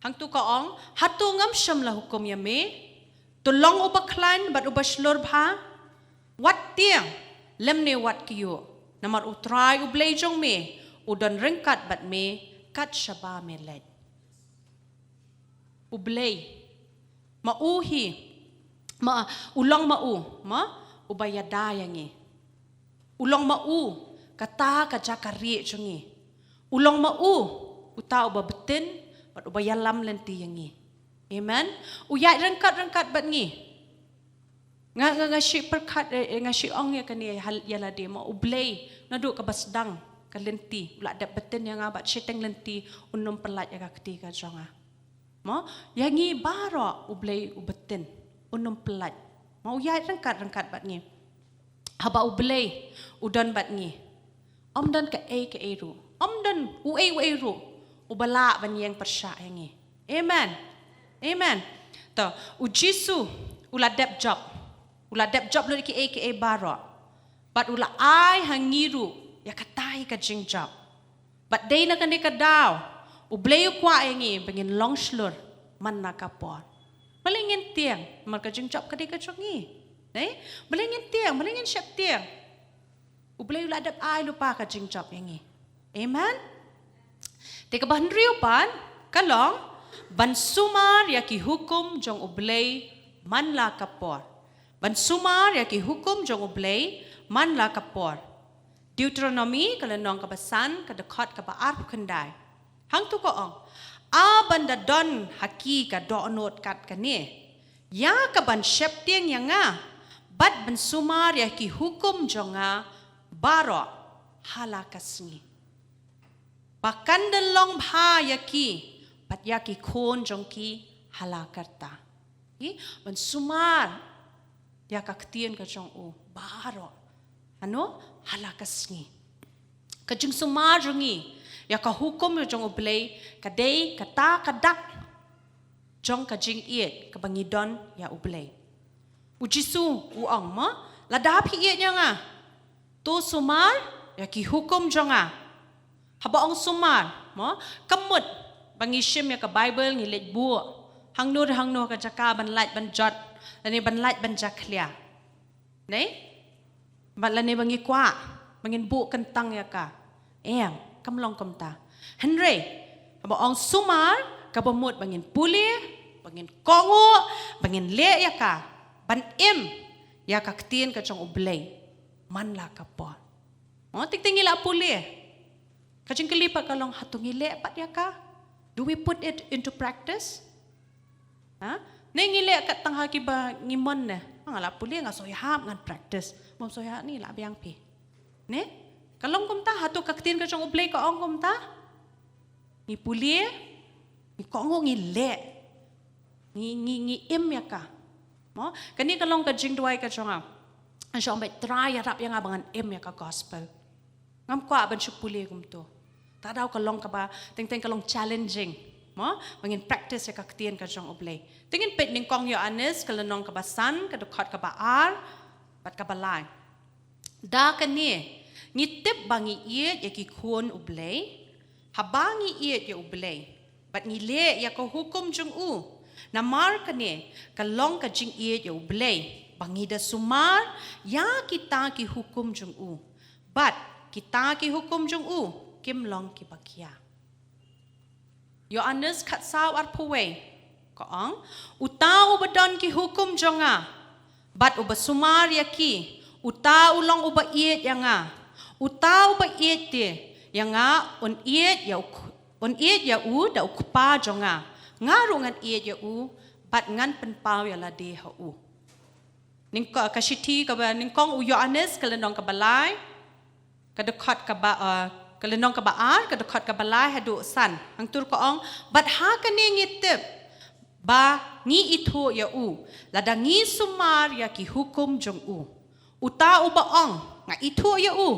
Hangto ka ong, "Hato ngam shym la hukum ïa me? To long uba khlaiñ bad uba shlur bha. Wat tieng lymne wat kyiuh. Namar U Trai U Blei jong me u don ryngkat bad me kat shaba me leit." U Blei, ma u hi, ma u long ma u, ma uba ïada ïa ngi. U long ma u kata ka jaka rieh jong ngi. U long ma u uta uba btin bad uba ïalam lynti ïa ngi. Amen. U ïaid ryngkat ryngkat bad ngi. Nga, nga, nga shu pyrkhat, eh, eh, nga shu ong ïa kane ha, ïa lade, ma U Blei naduh kaba sdang ka lynti u la dep btin ïa nga bad shiteng lynti un ym pyllait ïa ka kti ka jong nga. Mo, ïa ngi baroh U Blei u btin, un ym pyllait. Mo, u ïaid ryngkat ryngkat bad ngi. Haba U Blei u don bad ngi, ym don kaei kaei ruh, ym don uei uei ruh uba lah ban ïeng pyrshah ïa ngi. Amen. Amen. To, U Jisu u la dep jop. U la dep jop lut kiei kiei baroh. Bad u la ai ha ngi ruh ïa katai ka jingjop. Bad dei na kane ka daw U Blei u kwah ïa ngi ba ngin long shlur man la ka por. Balei ngin tieng? Namar ka jingjop ka dei ka jong ngi. Dei? Balei ngin tieng? Balei ngin sheptieng? U Blei u la dep ai lypa ka jingjop ïa ngi. Amen. Te kaba hynriew pat ka long ban sumar ïa ki hukum jong U Blei man la ka por. Ban sumar ïa ki hukum jong U Blei man la ka por. Deuteronomi ka lynnong kaba san, ka dkhot kaba arphew khyndai. Hangto ka ong, "A ban da don ha ki ka dohnud kat kane, ïa ka ban sheptieng ïa nga bad ban sumar ïa ki hukum jong nga baroh ha la ka sngi, ba kan da long bha ïa ki bad ïa ki khun jong ki ha la karta." Ki, ban sumar ïa ka ktien ka jong u baroh, hano, ha la ka sngi. Ka jingsumar jong ngi ïa ka hukum jong U Blei ka dei kata ka dak jong ka jingïeit kaba ngi don ïa U Blei. U Jisu u ong, mo, lada phi ïeit ïa nga, to sumar ïa ki hukum jong nga. Haba ong sumar, mo, ka mut ba ngi shim ïa ka Baibl ngi leit buh hangno hangno ka jaka ban lait ban jot, lane ban lait ban jakhlia. Dei? Bad lane ba ngi kwah ba ngin buh kyntang ïa ka. Em, kam long kumta. Hynrei haba ong sumar, kaba mut ba ngin pule, ba ngin kohnguh, ba ngin leh ïa ka, ban im ïa ka ktien ka jong U Blei man la ka por. Mo, teng teng ngi la pule. Ka jingkylli pat ka long, hato ngi leh pat ïa ka? Do we put it into practice? Ha? Ne ngi leh kat tang ha kiba ngi mon ne? Nga la pule, nga shu ïahap ngan practice. Bym shu ïahap, ngi la biang phi. Ne? Ka long kumta, hato ka ktien ka jong U Blei ka ong kumta? Ngi pule, ngi kohnguh, ngi leh, ngi, ngi, ngi im ïa ka. Mo, kane ka long ka jingduwai ka jong nga. Nga shu ong, Trai, ïarap ïa nga ba ngan im ïa ka gospel. Ngam kwah ban shu pule kumto. Ta daw ka long kaba teng teng ka long challenging, mo, ba ngin practice ïa ka ktien ka jong U Blei. Te ngin peit nyngkong Ïoannis ka lynnong kaba san, ka dkhot kaba ar bad kaba lai. Da kane Ngi tip ba ngi ïeit ïa ki khun U Blei, haba ngi ïeit ïa U Blei bad ngi leh ïa ka hukum jong u. Namar kane ka long ka jingïeit ïa U Blei, ba ngi da sumar ïa kita ki hukum jong u. Bad kita ki hukum jong u kim long kiba khia. Ïoannis khatsaw arphew wei ka ong, uta uba don ki hukum jong nga bad uba sumar ïa ki, uta u long uba ïeit ïa nga. Uta uba ïeit te ïa nga un ïeit ïa u, un ïeit ïa u da u Kpa jong nga. Nga ruh ngan ïeit ïa u bad ngan pynpaw ïa lade ha u. Nyngkong, ka shithi kaba nyngkong u Ïoannis, ka lynnong kaba lai, ka dkhot kaba, eh, ka lynnong kaba ar, ka dkhot kaba lai haduh san. Hangtu ka ong, bad ha kane ngi tip ba ngi ithuh ïa u, lada ngi sumar ïa ki hukum jong u. Uta uba ong, nga ithuh ïa u,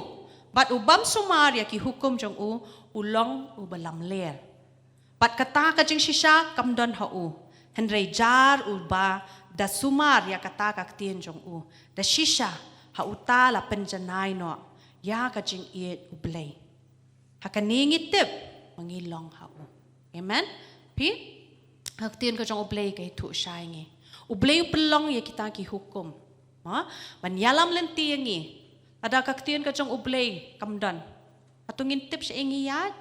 bad u bym sumar ïa ki hukum jong u, u long uba lamler. Bad kata ka jingshisha kam don ha u. Hynrei jar uba da sumar ïa kata ka ktien jong u, da shisha ha uta la pynjanai noh ïa ka jingïeit U Blei. Ha kane ngi tip ba ngi long ha u. Amen. Phi, ka ktien ka jong U Blei ka ithuh shai ngi. U Blei u pynlong ïa kita ki hukum, ha, ban ïalam lynti ïa ngi. Lada ka ktien ka jong U Blei kam don, hato ngin tip shaei ngi ïaid?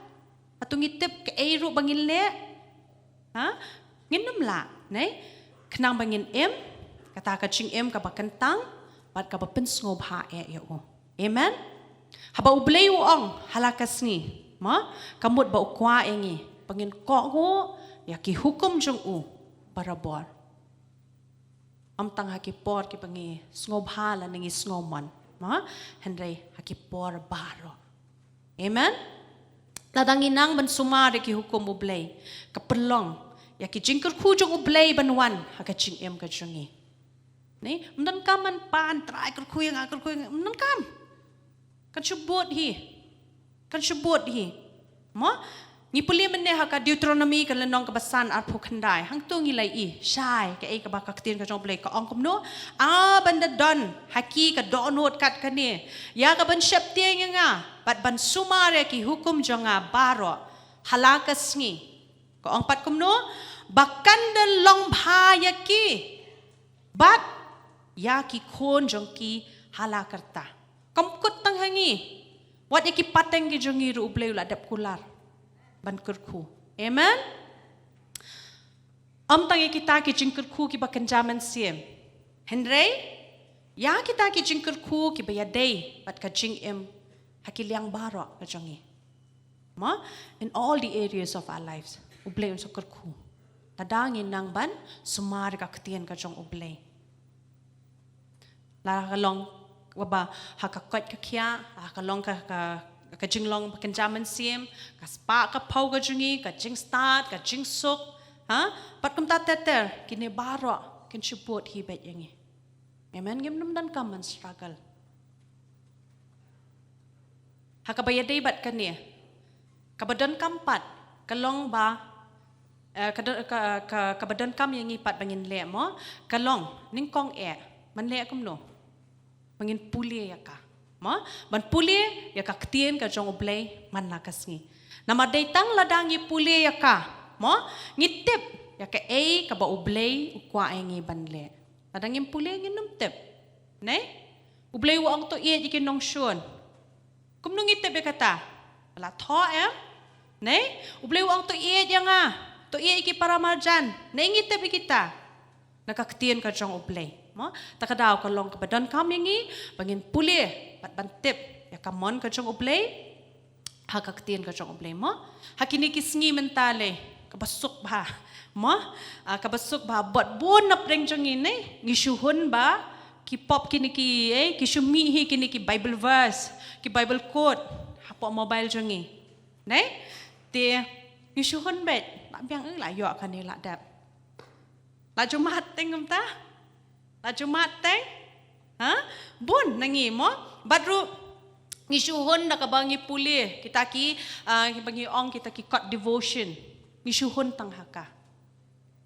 Hato ngi tip kaei ruh ba ngin leh? Ha? Ngin nym lah, ne? Khnang ba ngin im, kata ka jingim kaba kyntang bad kaba pynsngewbha eh ïa u. Amen. Haba U Blei u ong ha la ka sngi, mo, ka mut ba u kwah ïa ngi ba ngin kohnguh ïa ki hukum jong u barabor. Ym tang ha ki por kiba ngi sngewbha lane ngi sngewmon, mo, hynrei ha ki por baroh. Amen. Lada ngi nang ban sumar ïa ki hukum U Blei, ka pynlong ïa ki jingkyrkhu jong U Blei ban wan ha ka jingim ka jong ngi. Ne, ym donkam ban pan Trai kyrkhu ïa nga, kyrkhu ïa nga, ym donkam. Kan shu bud hi. Kan shu bud hi. Mo? Ngi pule mynne ha ka Deuteronomi ka lynnong kaba san arphew khyndai. Hangto ngi la ïohi shai kaei kaba ka ktien ka jong U Blei ka ong kumno. Ah, ban da don ha ki ka dohnud kat kane, ïa ka ban sheptieng ïa nga bad ban sumar ïa ki hukum jong nga baroh ha la ka sngi. Ka ong pat kumno, ba kan da long bha ïa ki bad ïa ki khun jong ki ha la karta. Kam kut tang ha ngi, wat ïa ki pateng ki jong ngi ruh U Blei u la dep kular ban kyrkhu. Amen. Ym tang ïa kita ki jingkyrkhu kiba kynja mynsiem, hynrei ïa kita ki jingkyrkhu kiba ïadei bad ka jingim ha ki liang baroh ka jong ngi. Mo, in all the areas of our lives, U Blei un sa kyrkhu lada ngi nang ban sumar ka ktien ka jong U Blei. La ka long kaba ha ka koit ka khiah, la ka long ka, ka, ka jinglong ba kynja mynsiem, ka spah ka phew ka jong ngi, ka jingstad, ka jingsuk, ha? Bad kumta ter ter, kine baroh kin shu bud hi beit ïa ngi. Amen. Ngim nym donkam ban struggle. Ha kaba ïadei bad kane, kaba donkam pat ka long ba, eh, ka don-, ka, ka, kaba donkam ïa ngi pat ba ngin leh, mo, ka long nyngkong eh ban leh kumno? Ba ngin pule ïa ka, mo, ban pule ïa ka ktien ka jong U Blei man la ka sngi. Namar dei tang lada ngi pule ïa ka, mo, ngi tip ïa kaei kaba U Blei u kwah ïa ngi ban leh. Lada ngim pule ngin nym tip. Ne? U Blei u ong to ïeit ïa ki nongshun. Kumno ngi tip ïa kata? La thoh em? Ne? U Blei u ong to ïeit ïa nga, to ïeit ïa ki para marjan. Ne ngi tip ïa kita? Na ka ktien ka jong U Blei. Mo? Ta ka daw ka long kaba donkam ïa ngi ba ngin pule bad ban tip ïa ka mon ka jong U Blei ha ka ktien ka jong U Blei, mo. Ha kine ki sngi mynta lei, kaba suk bha, mo. Ah, kaba suk bha, bad bun na pdeng jong ngi, ne, ngi shu hun ba ki pop kine ki, eh, ki shu mih hi kine ki Bible verse, ki Bible quote hapoh mobile jong ngi, ne. Te ngi shu hun beit, la biang, eh, la ïoh kane la dep. La ju mad teng kumta? La ju mad teng? Ha? Bun na ngi, mo? Bad ruh ngi shu hun da kaba ngi pule kita ki, ah, kiba ngi ong kita ki kot devotion. Ngi shu hun tang ha ka.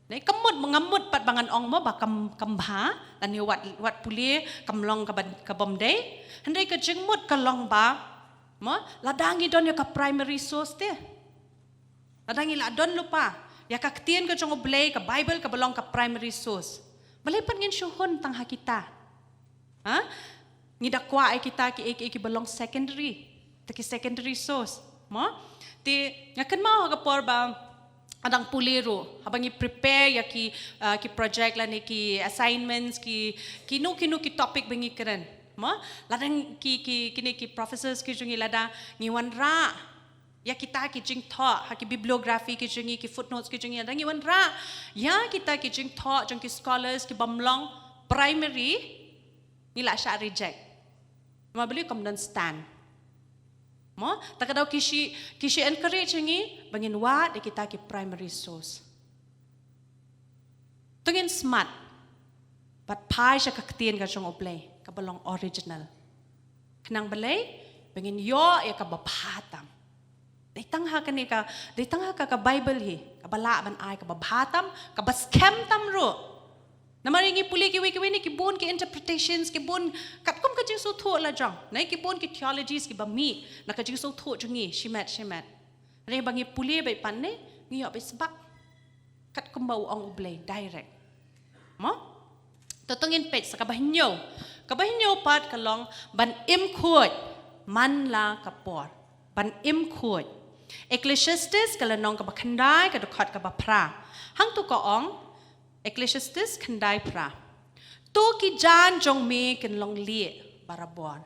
Dei ka mut, nga mut pat ba ngan ong mo ba kam, kam bha, lane wat, wat pule kam long kaba, ka bym dei. Hynrei ka jingmut ka long ba, mo, lada ngi don ïa ka primary source te. Lada ngi la don lypa ïa ka ktien ka jong U Blei, ka Bible kaba long ka primary source, balei pat ngin shu hun tang ha kita? Ha? Ngi da kwah ïa kita ki, ki, ki, kiba long secondary. Te ki secondary source. Mo? Te nga kynmaw ha ka por ba nga dang pule ruh, haba ngi prepare ïa ki, uh, ki project lane ki assignments, ki, kino kino ki topic ba ngi kren. Mo? Lada ki, ki, kine ki professors ki jong ngi lada ngi wanrah ïa kita ki jingthoh ha ki bibliography ki jong ngi, ki footnotes ki jong ngi, lada ngi wanrah ïa kita ki jingthoh jong ki scholars kibym long primary, ngi la shah reject. Namar balei? Kam don stand. Mo? Ta ka daw ki shu, ki shu encourage ïa ngi ba ngin wad ïa kita ki primary source. To ngin smat bad phai sha ka ktien ka jong U Blei kaba long original. Khnang balei? Ba ngin ïoh ïa kaba bha tam. Dei tang ha kane ka, dei tang ha ka, ka Bible hi kaba lah ban ai kaba bha tam, kaba skhem tam ruh. Namar ngi pule kiwei kiwei ne ki bun ki interpretations, ki bun katkum ka jingsngewthuh la jong, ne ki bun ki theologies kiba mih na ka jingsngewthuh jong ngi shimet shimet. Hynrei ba ngi pule beit pat ne, ngi ïoh beit sbak katkum ba u ong U Blei direct. Mo? To, to ngin peit sa kaba hynñiew. Kaba hynñiew pat ka long ban im khuid man la ka por. Ban im khuid. Ecclesiastes ka lynnong kaba khyndai, ka dkhot kaba phra. Hangto ka ong, Ecclesiastes khyndai phra: To ki jaiñ jong me kin long lieh barabor.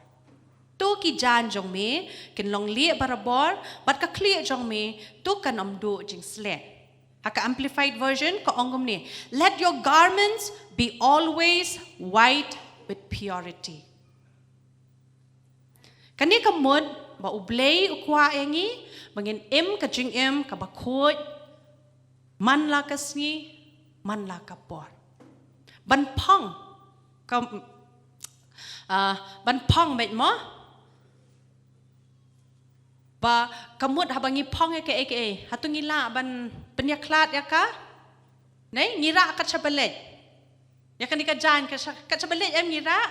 To ki jaiñ jong me kin long lieh barabor, bad ka khlieh jong me to kan ym duh jingsleh. Ha ka Amplified Version ka ong kumne: Let your garments be always white with purity. Kane ka mut ba U Blei u kwah ïa ngi ba ngin im ka jingim kaba khuid man la ka sngi, man la ka por. Ban phong ka, ah, ban phong beit mo? Ba ka mut haba ngi phong ïa kaei kaei, hato ngi lah ban pynïakhlad ïa ka? Nei, ngi rah kat shaba leit. Ïa kane ka jaiñ kat sha, kat shaba leit em ngi rah?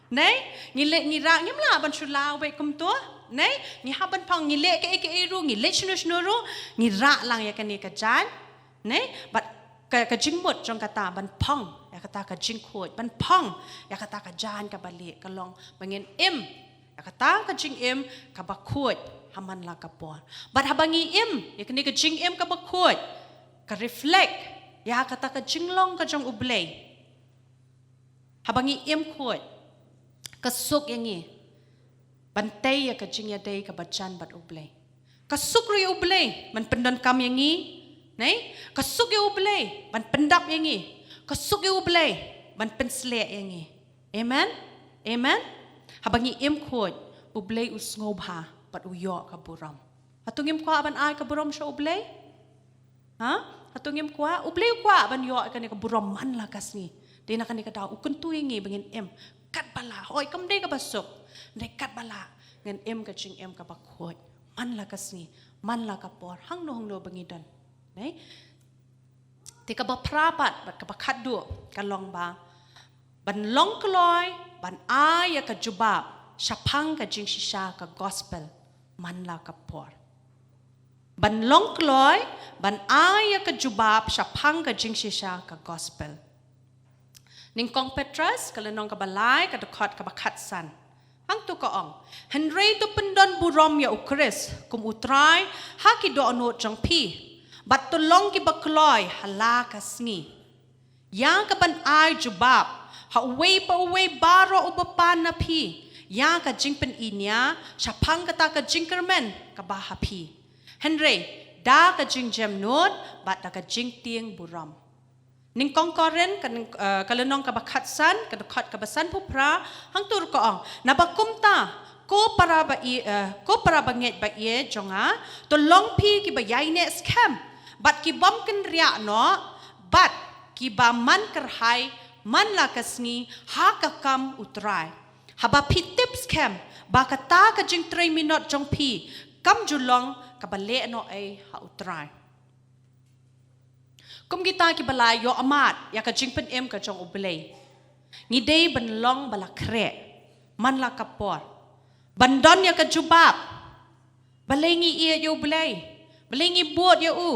Nei, ngi leit ngi rah, ngim lah ban shu law beit kumto. Nei, ngi hap ban phong, ngi leh kaei kaei ruh, ngi leit shano shano ruh, ngi rah lang ïa kane ka jaiñ. Nei, bad ka, ka jingmut jong kata ban phong ïa kata ka jingkhuid, ban phong ïa kata ka jaiñ kaba lieh, ka long ba ngin im ïa kata ka jingim kaba khuid ha man la ka por. Bad haba ngi im ïa kane ka jingim kaba khuid, ka reflect ïa kata ka jinglong ka jong U Blei. Haba ngi im khuid, ka suk ïa ngi ban tei ïa ka jingïadei kaba jan bad U Blei. Ka suk ruh ïa U Blei ban pyndonkam ïa ngi, nei? Ka suk ïa U Blei ban pyndap ïa ngi. Ka suk ïa U Blei ban pynsleh ïa ngi. Amen. Amen. Haba ngi im khuid, U Blei u sngewbha bad u ïoh ka burom. Hato ngim kwah ban ai ka burom sha U Blei? Ha? Hato ngim kwah? U Blei u kwah ban ïoh kane ka burom man la ka sngi. Dei na kane ka daw u kyntu ïa ngi ba ngin im katba lah. Hooid, kam dei kaba suk, dei katba lah. Ngin im ka jingim kaba khuid man la ka sngi, man la ka por, hangno hangno ba ngi don. Nei? Te kaba phra pat bad kaba khatduh ka long ba ban long kloi ban ai ïa ka jubab shaphang ka jingshisha ka gospel man la ka por. Ban long kloi ban ai ïa ka jubab shaphang ka jingshisha ka gospel. Nyngkong Petros ka lynnong kaba lai, ka dkhot kaba khatsan. Hangto ka ong: Hynrei to pyndon burom ïa U Khrist kum U Trai ha ki dohnud jong phi, bad to long kiba kloi ha la ka sngi ïa ka ban ai jubab ha uwei pa uwei baroh uba pan na phi ïa ka jingpyni nia shaphang kata ka jingkyrmen kaba ha phi, hynrei da ka jingjemnud bad da ka jingtieng burom. Nyngkong Korinth ka, eh, ka lynnong kaba khatsan, ka dkhot kaba sanphew phra, hangto ruh ka ong: Naba kumta, ko para ba i-, eh, ko para bangeit ba ïeit jong nga, to long phi kiba ïaineh skhem bad ki bym kynriah noh bad kiba man kyrhai man la ka sngi ha ka kam U Trai, haba phi tip skhem ba kata ka jingtrei minot jong phi kam ju long kaba lehnohei ha U Trai. Kum kita kiba la ïoh amat ïa ka jingpynim ka jong U Blei, ngi dei ban long ba la khreh man la ka por ban don ïa ka jubab. Balei ngi ïeit ïa U Blei? Balei ngi bud ïa u?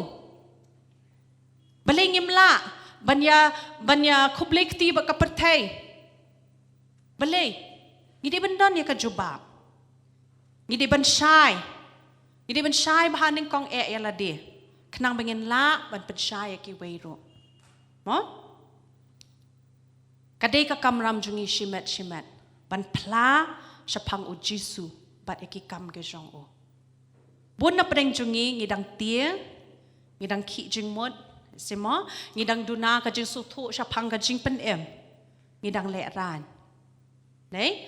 Balei ngim lah ban ïa, ban ïa khublei kti bad ka pyrthei? Balei? Ngi dei ban don ïa ka jubab. Ngi dei ban shai. Ngi dei ban shai bha nyngkong eh ïa lade, khnang ba ngin lah ban pynshai ïa kiwei ruh. Mo? Ka dei ka kamram jong ngi shimet shimet ban phla shaphang U Jisu bad ïa ki kam ki jong u. Bun na pdeng jong ngi, ngi dang tieng, ngi dang khih jingmut, shisha mo, ngi dang duna ka jingsngewthuh shaphang ka jingpynim, ngi dang lehraiñ. Dei?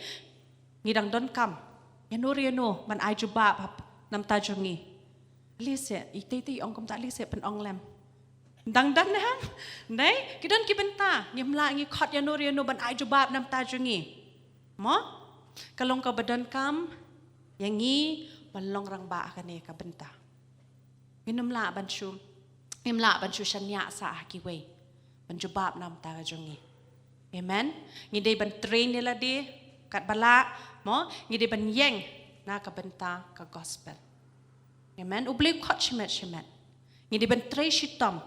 Ngi dang donkam ïano re ïano ban ai jubab hap na bynta jong ngi. Lehse itei itei ong kumta, lehse pynong lem. Dang don ne em? Dei? Ki don ki bynta ngim lah ngi khot ïano re ïano ban ai jubab na bynta jong ngi. Mo? Ka long kaba donkam ïa ngi ban long rangbah ha kane ka bynta. Ngim lah ban shu, ngim lah ban shu shaniah sah ha kiwei ban jubab na bynta ka jong ngi. Amen. Ngi dei ban train ïa lade katba lah, mo, ngi dei ban ïeng na ka bynta ka gospel. Amen. U Blei u khot shimet shimet. Ngi dei ban trei shitom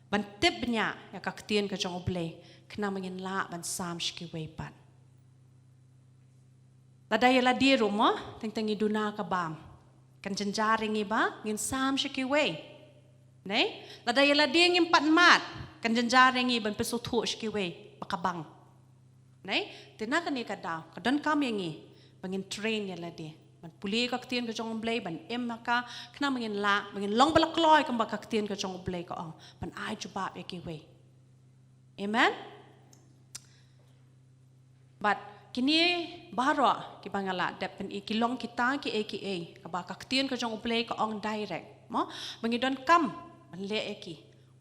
ban tip bniah ïa ka ktien ka jong U Blei, khnang ba ngin lah ban sam sha kiwei pat. Lada ïa lade ruh mo, teng teng ngi duna ka bam, kan jynjar ïa ngi ba ngin sam sha kiwei. Dei? Lada ïa lade ngim pat mad, kan jynjar ïa ngi ban pynsngewthuh sha kiwei ba ka bang. Dei? Te na kane ka daw ka donkam ïa ngi ba ngin train ïa lade ban pule ka ktien ka jong U Blei, ban im ha ka, khnang ba ngin lah, ba ngin long ba la kloi kumba ka ktien ka jong U Blei ka ong, ban ai jubab ïa kiwei. Amen. Bad kine baroh kiba nga la dep pyni ki long kita kiei kiei kaba ka ktien ka jong U Blei ka ong direct, mo, ba ngi donkam ban leh ïa ki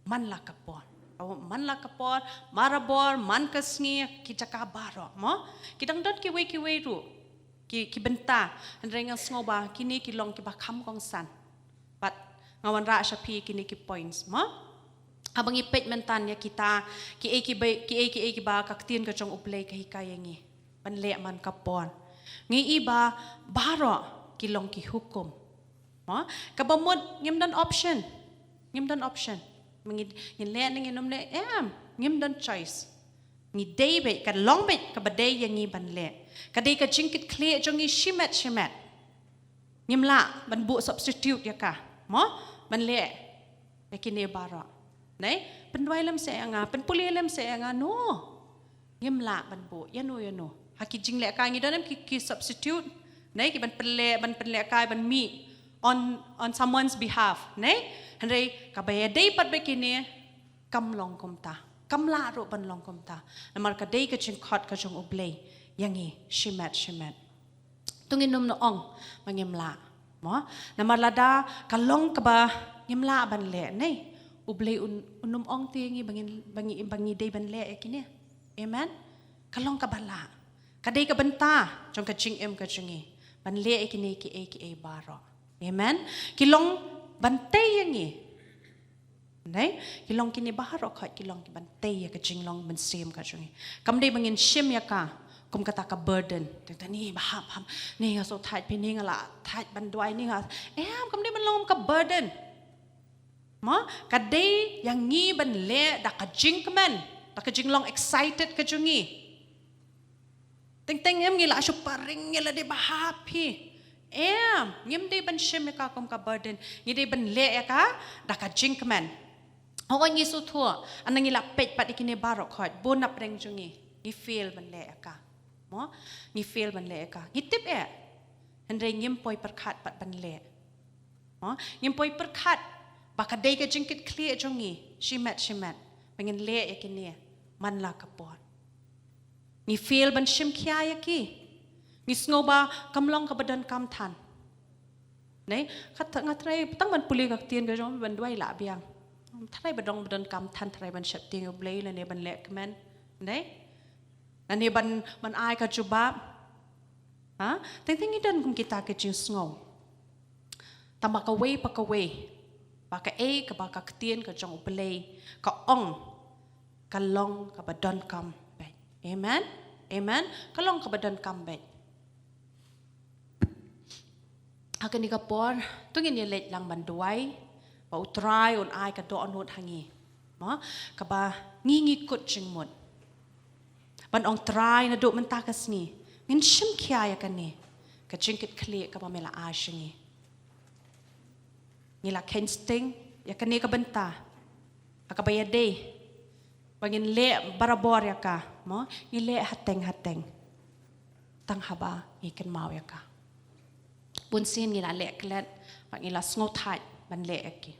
man la ka por. Ka ong man la ka por, marabor, man ka sngi, ki jaka baroh, mo. Ki dang don kiwei kiwei ruh ki, ki bynta, hynrei nga sngew ba kine ki long kiba kham kongsan. Bad nga wanrah sha phi kine ki points, mo. Haba ngi peit mynta ïa kita kiei kiba, kiei kiei kiba ka ktien ka jong U Blei ka hikai ïa ngi ban leh man ka por, ngi i ba baroh ki long ki hukum. Mo, kaba mut ngim don option. Ngim don option. Ngi, ngin leh ne ngin ym leh, em, ngim don choice. Ngi dei beit, ka long beit kaba dei ïa ngi ban leh. Ka dei ka jingkitkhlieh jong ngi shimet shimet. Ngim lah ban buh substitute ïa ka, mo, ban leh ïa kine baroh. Dei? Pynduwai lem seh ïa nga, pynpule lem seh ïa nga, no. Ngim lah ban buh ïano ïano. Ha ki jinglehkai ngi don em ki, ki substitute, dei, ki ban pynleh, ban pynlehkai, ban mih on, on someone's behalf, dei? Hynrei kaba ïadei pat bad kine, kam long kumta. Kam lah ruh ban long kumta. Namar ka dei ka jingkhot ka jong U Blei ïa ngi shimet shimet. To ngin ym ong ba ngim lah, mo. Namar lada ka long kaba ngim lah ban leh, dei, U Blei un, un ym ong te ïa ngi ba ngin, ba ngi, ba ngi dei ban leh ïa kine. Amen. Ka long kaba lah. Ka dei ka bynta jong ka jingim ka jong ngi ban leh ïa kine kiei kiei baroh. Amen. Ki long ban tei ïa ngi. Dei? Ki long kine baroh khoit ki long ki ban tei ïa ka jinglong mynsiem ka jong ngi. Kam dei ba ngin shim ïa ka kum kata ka burden. Teng teng ne ba hap hap, ne nga sngewthait phi, ne nga la thait ban duwai, ne nga, em, kam dei ban long kum ka burden. Mo, ka dei ïa ngi ban leh da ka jingkmen, da ka jinglong excited ka jong ngi. Teng teng em ngi la shu pharing ïa lade ba hap hi. Em, ngim dei ban shim ïa ka kum ka burden. Ngi dei ban leh ïa ka da ka jingkmen. Hooid ngi sngewthuh, haba ngi la peit pat ïa kine baroh khoit, bun na pdeng jong ngi, ngi fail ban leh ïa ka. Mo, ngi fail ban leh ïa ka. Ngi tip eh. Hynrei ngim poi pyrkhat pat ban leh. Mo, ngim poi pyrkhat ba ka dei ka jingkitkhlieh jong ngi shimet shimet ba ngin leh ïa kine man la ka por. Ngi fail ban shim khia ïa ki. Ngi sngew ba kam long kaba donkam than. Dei, kata nga trai tang ban pule ka ktien ka jong, ban duwai lah biang. Trai ba dang ba donkam than, trai ban sheptieng ïa U Blei lane ban leh kmen. Dei? Lane ban, ban ai ka jubab. Ha? Teng teng ngi don kum kita ki jingsngew. Tangba kawei pa kawei, Ba kaei kaba ka ktien ka jong U Blei ka ong, ka long kaba donkam beit. Amen. Amen. Ka long kaba donkam beit. Ha kane ka por, to ngin ïa leit lang ban duwai ba U Trai un ai ka dohnud ha ngi, mo, kaba ngi ngi kut jingmut ban ong, Trai, naduh mynta ka sngi ngin shim khia ïa kane ka jingkitkhlieh kaba me la ai sha ngi. Ngi la kheiñ sting ïa kane ka bynta ha kaba ïadei ba ngin leh barabor ïa ka, mo, ngi leh hateng hateng tang haba ngi kynmaw ïa ka. Bun sien ngi la leh klet bad ngi la sngewthait ban leh ïa ki.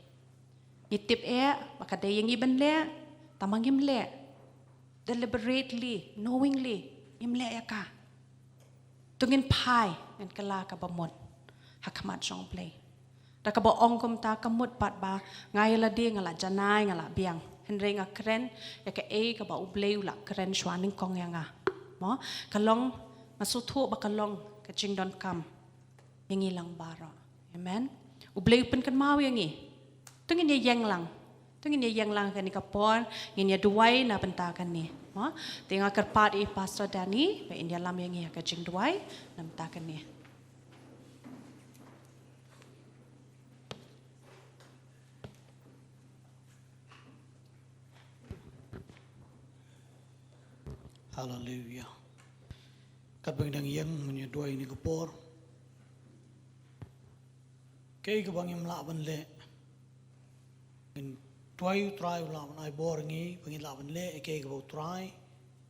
Ngi tip eh ba ka dei ïa ngi ban leh, tangba ngim leh. Deliberately, knowingly, ngim leh ïa ka. To ngin phai, ngin kylla kaba mut ha khmat jong U Blei, da kaba ong kumta, ka mut pat ba nga ïa lade nga la janai, nga la biang, hynrei nga kren ïa kaei kaba U Blei u la kren shuwa nyngkong ïa nga. Mo, ka long, nga sngewthuh ba ka long ka jingdonkam ïa ngi lang baroh. Amen. U Blei u pynkynmaw ïa ngi. To ngin ïa ïeng lang. To ngin ïa ïeng lang kane ka por, ngin ïa duwai na bynta kane, mo. Te nga kyrpad ïa i Pastor Danny ba in ïalam ïa ngi ha ka jingduwai na bynta kane. Haleluya. Katba ngi dang ïeng, ngin ïa duwai ïa kane ka por. Kaei kaba ngim lah ban leh, ngin duwai U Trai u lah ban ai bor ïa ngi ba ngin lah ban leh ïa kaei kaba U Trai,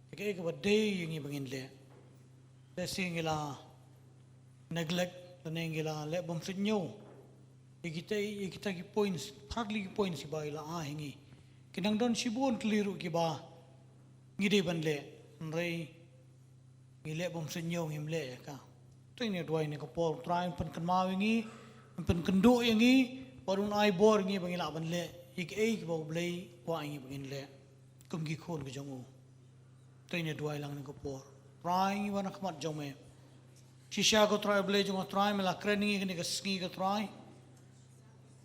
ïa kaei kaba dei ïa ngi ba ngin leh. Lehse ngi la neglect lane ngi la leh bymsuidñiew ïa kita, ïa kita ki points, partly ki points kiba i la ai ha ngi. Ki dang don shibun tylli ruh kiba ngi dei ban leh, hynrei ngi leh bymsuidñiew, ngim leh ïa ka. To ngin ïa duwai ïa kane ka por, Trai un pynkynmaw ïa ngi, un pynkynduh ïa ngi, bad un ai bor ïa ngi ba ngin lah ban leh ïa kaei kaba U Blei u kwah ïa ngi ba ngin leh kum ki khun ki jong u. To ngin ïa duwai lang ïa kane ka por. Trai, ngi wan ha khmat jong me. Shisha ko Trai U Blei jong nga Trai, me la kren ïa ngi kane ka sngi ko Trai.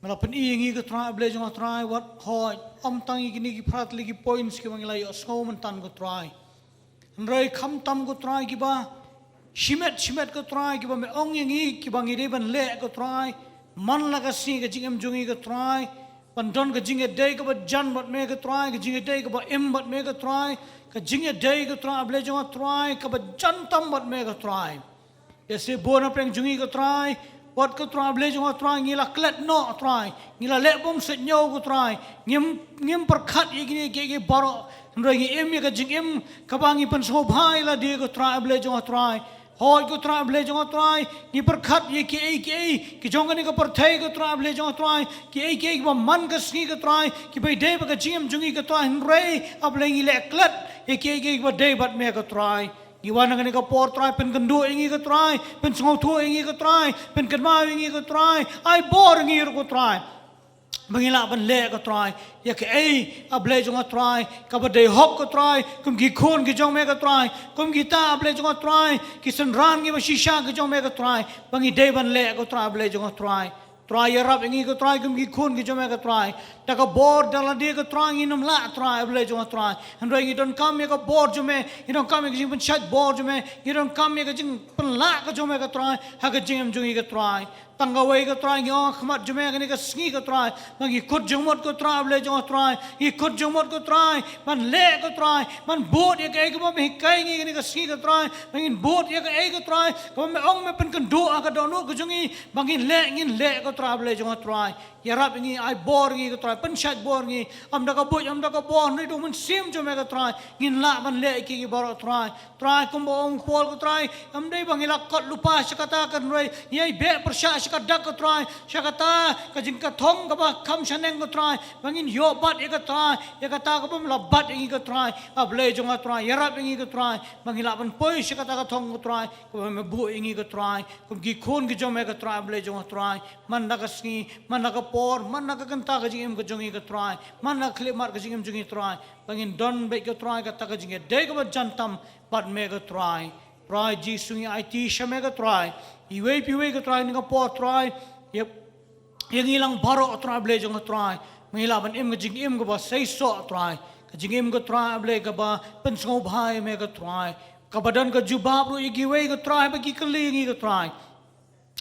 Me la pyni ïa ngi ko Trai U Blei jong nga Trai, wat hooid, ym tang ïa kine ki phra tylli ki points kiba ngi la ïohsngew mynta ko Trai, hynrei khamtam ko Trai kiba shimet shimet ko Trai, kiba me ong ïa ngi kiba ngi dei ban leh ko Trai. Man la ka sngi ka jingim jong ngi ko Trai, ban don ka jingïadei kaba jan bad me ko Trai, ka jingïadei kaba im bad me ko Trai, ka jingïadei ko Trai U Blei jong nga Trai, kaba jan tam bad me ko Trai. Ïa se bun na pdeng jong ngi ko Trai, wat ko Trai U Blei jong nga Trai, ngi la klet noh Trai, ngi la leh bymsuidñiew ko Trai, ngim, ngim pyrkhat ïa kine kiei kiei baroh, hynrei ngi im ïa ka jingim kaba ngi pynsngewbha ïa lade ko Trai U Blei jong nga Trai. Hooid ko Trai U Blei jong nga Trai, ngi pyrkhat ïa kiei kiei ki jong kane ka pyrthei ko Trai U Blei jong nga Trai, kiei kiei kiba man ka sngi ko Trai, kiba ïadei bad ka jingim jong ngi ko Trai, hynrei U Blei ngi leh klet ïa kiei kiei kiba dei bad me ko Trai. Ngi wan ha kane ka por Trai, pynkynduh ïa ngi ko Trai, pynsngewthuh ïa ngi ko Trai, pynkynmaw ïa ngi ko Trai, ai bor ïa ngi ruh ko Trai, ba ngin lah ban leh ko Trai ïa kaei U Blei jong nga Trai kaba dei hok ko Trai, kum ki khun ki jong me ko Trai, kum kita U Blei jong nga Trai, ki synran kiba shisha ki jong me ko Trai, ba ngi dei ban leh ko Trai U Blei jong nga Trai. Trai ïarap ïa ngi ko Trai kum ki khun ki jong me ko Trai. Da ka bor da lade ko Trai ngin ym lah Trai U Blei jong nga Trai. Hynrei ngi donkam ïa ka bor jong me, ngi donkam ïa ka jingpynshait bor jong me, ngi donkam ïa ka jingpynlah ka jong me ko Trai ha ka jingim jong ngi ko Trai. Tang kawei ko Trai, ngi ong ha khmat jong me kane ka sngi ko Trai, ba ngi kut jingmut ko Trai U Blei jong nga Trai, ngi kut jingmut ko Trai ban leh ko Trai, ban bud ïa kaei kaba me hikai ïa ngi kane ka sngi ko Trai, ba ngin bud ïa kaei ko Trai kaba me ong me pynkynduh ha ka dohnud ka jong ngi ba ngin leh, ngin leh ko Trai U Blei jong nga Trai. Ïarap ïa ngi, ai bor ïa ngi ko Trai, pynshait bor ïa ngi. Ym da ka buit, ym da ka bor, hynrei da u Mynsiem jong me ko Trai ngin lah ban leh ïa ki baroh Trai. Trai, kumba ong u Paul ko Trai, ym dei ba ngi la kot lypa sha kata ka, hynrei ngi ïai beh pyrshah sha ka dak ko Trai, sha kata ka jingkathong kaba kham shaneng ko Trai, ba ngin ïoh bat ïa ka Trai, ïa kata kaba me la bat ïa ngi ko Trai. A Blei jong nga Trai, ïarap ïa ngi ko Trai ba ngin lah ban poi sha kata ka thong ko Trai kaba me buh ïa ngi ko Trai, kum ki khun ki jong me ko Trai, a Blei jong nga Trai. Man la ka sngi, man la ka por, man la ka kynta ka jingim ka jong ngi ko Trai, man la ka khyllipmat ka jingim jong ngi Trai, ba ngin don beit ko Trai kata ka jingïadei kaba jan tam bad me ko Trai. Trai Jisu ngi aiti sha me ko Trai, iwei pa iwei ko Trai ha kane ka por Trai, ïa ïa ngi lang baroh, Trai Blei jong nga Trai, ma ngi lah ban im ka jingim kaba seisoh Trai, ka jingim ka Trai Blei kaba pynsngewbha ïa me ka Trai, kaba don ka jubab ruh ïa kiwei ka Trai ba ki kylli ïa ngi ka Trai.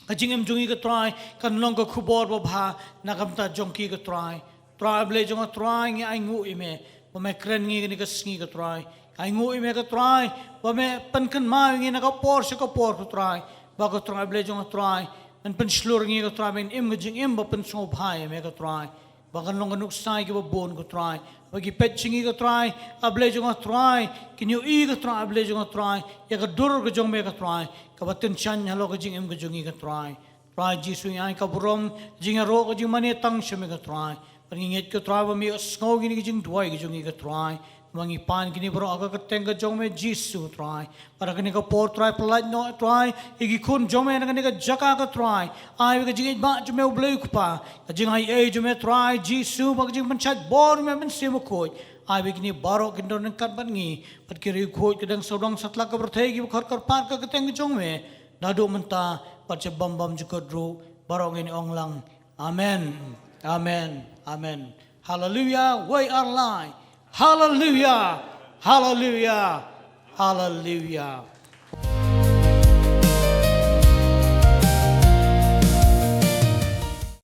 Ka jingim jong ngi ka Trai kan long ka khubor babha na ka bynta jong ki ka Trai. Trai Blei jong nga Trai, ngi ainguh ïa me ba me kren ngi kane ka sngi ka Trai. Ainguh ïa me ka Trai ba me pynkynmaw ïa ngi na ka por sha ka por ka Trai, ba ka Trai Blei jong nga Trai, men pynshlur ngi ka Trai, men im ka jingim ba pynsngewbha ïa me ka Trai, ba kan long ka nuksa ïa kiba bun ka Trai, ba ki peit sha ngi ka Trai, A Blei jong nga Trai, kin ïohi ka Trai, A Blei jong nga Trai, ïa ka dur ka jong me ka Trai, kaba tyngshaiñ halor ka jingim ka jong ngi ka Trai. Trai Jisu, ngi ai ka burom, ka jingïaroh, ka jingmane tang sha me ka Trai. Bad ngi ngeit ka Trai ba me sngew kine ki jingduwai ka jong ngi ka Trai. Ba ngi pan kine baroh ha ka kyrteng ka jong me Jisu Trai. Bad ha kane ka por Trai, pyllait noh Trai ïa ki khun jong me na kane ka jaka ka Trai. Ai ïa ka jingïeit ba jong me U Blei U Kpa, ka jingaiei jong me Trai Jisu, bad ka jingpynshait bor jong me Mynsiem Bakhuid. Ai ïa kine baroh kin don ryngkat bad ngi bad ki riewkhuid ka dang sawdong satlak ka pyrthei, kiba khot kyrpad ka kyrteng ka jong me, naduh mynta bad sha bym bymjukut ruh. Baroh ngin ong lang, Amen. Amen. Amen. Hallelujah. Wei ar lai. Hallelujah. Hallelujah. Hallelujah.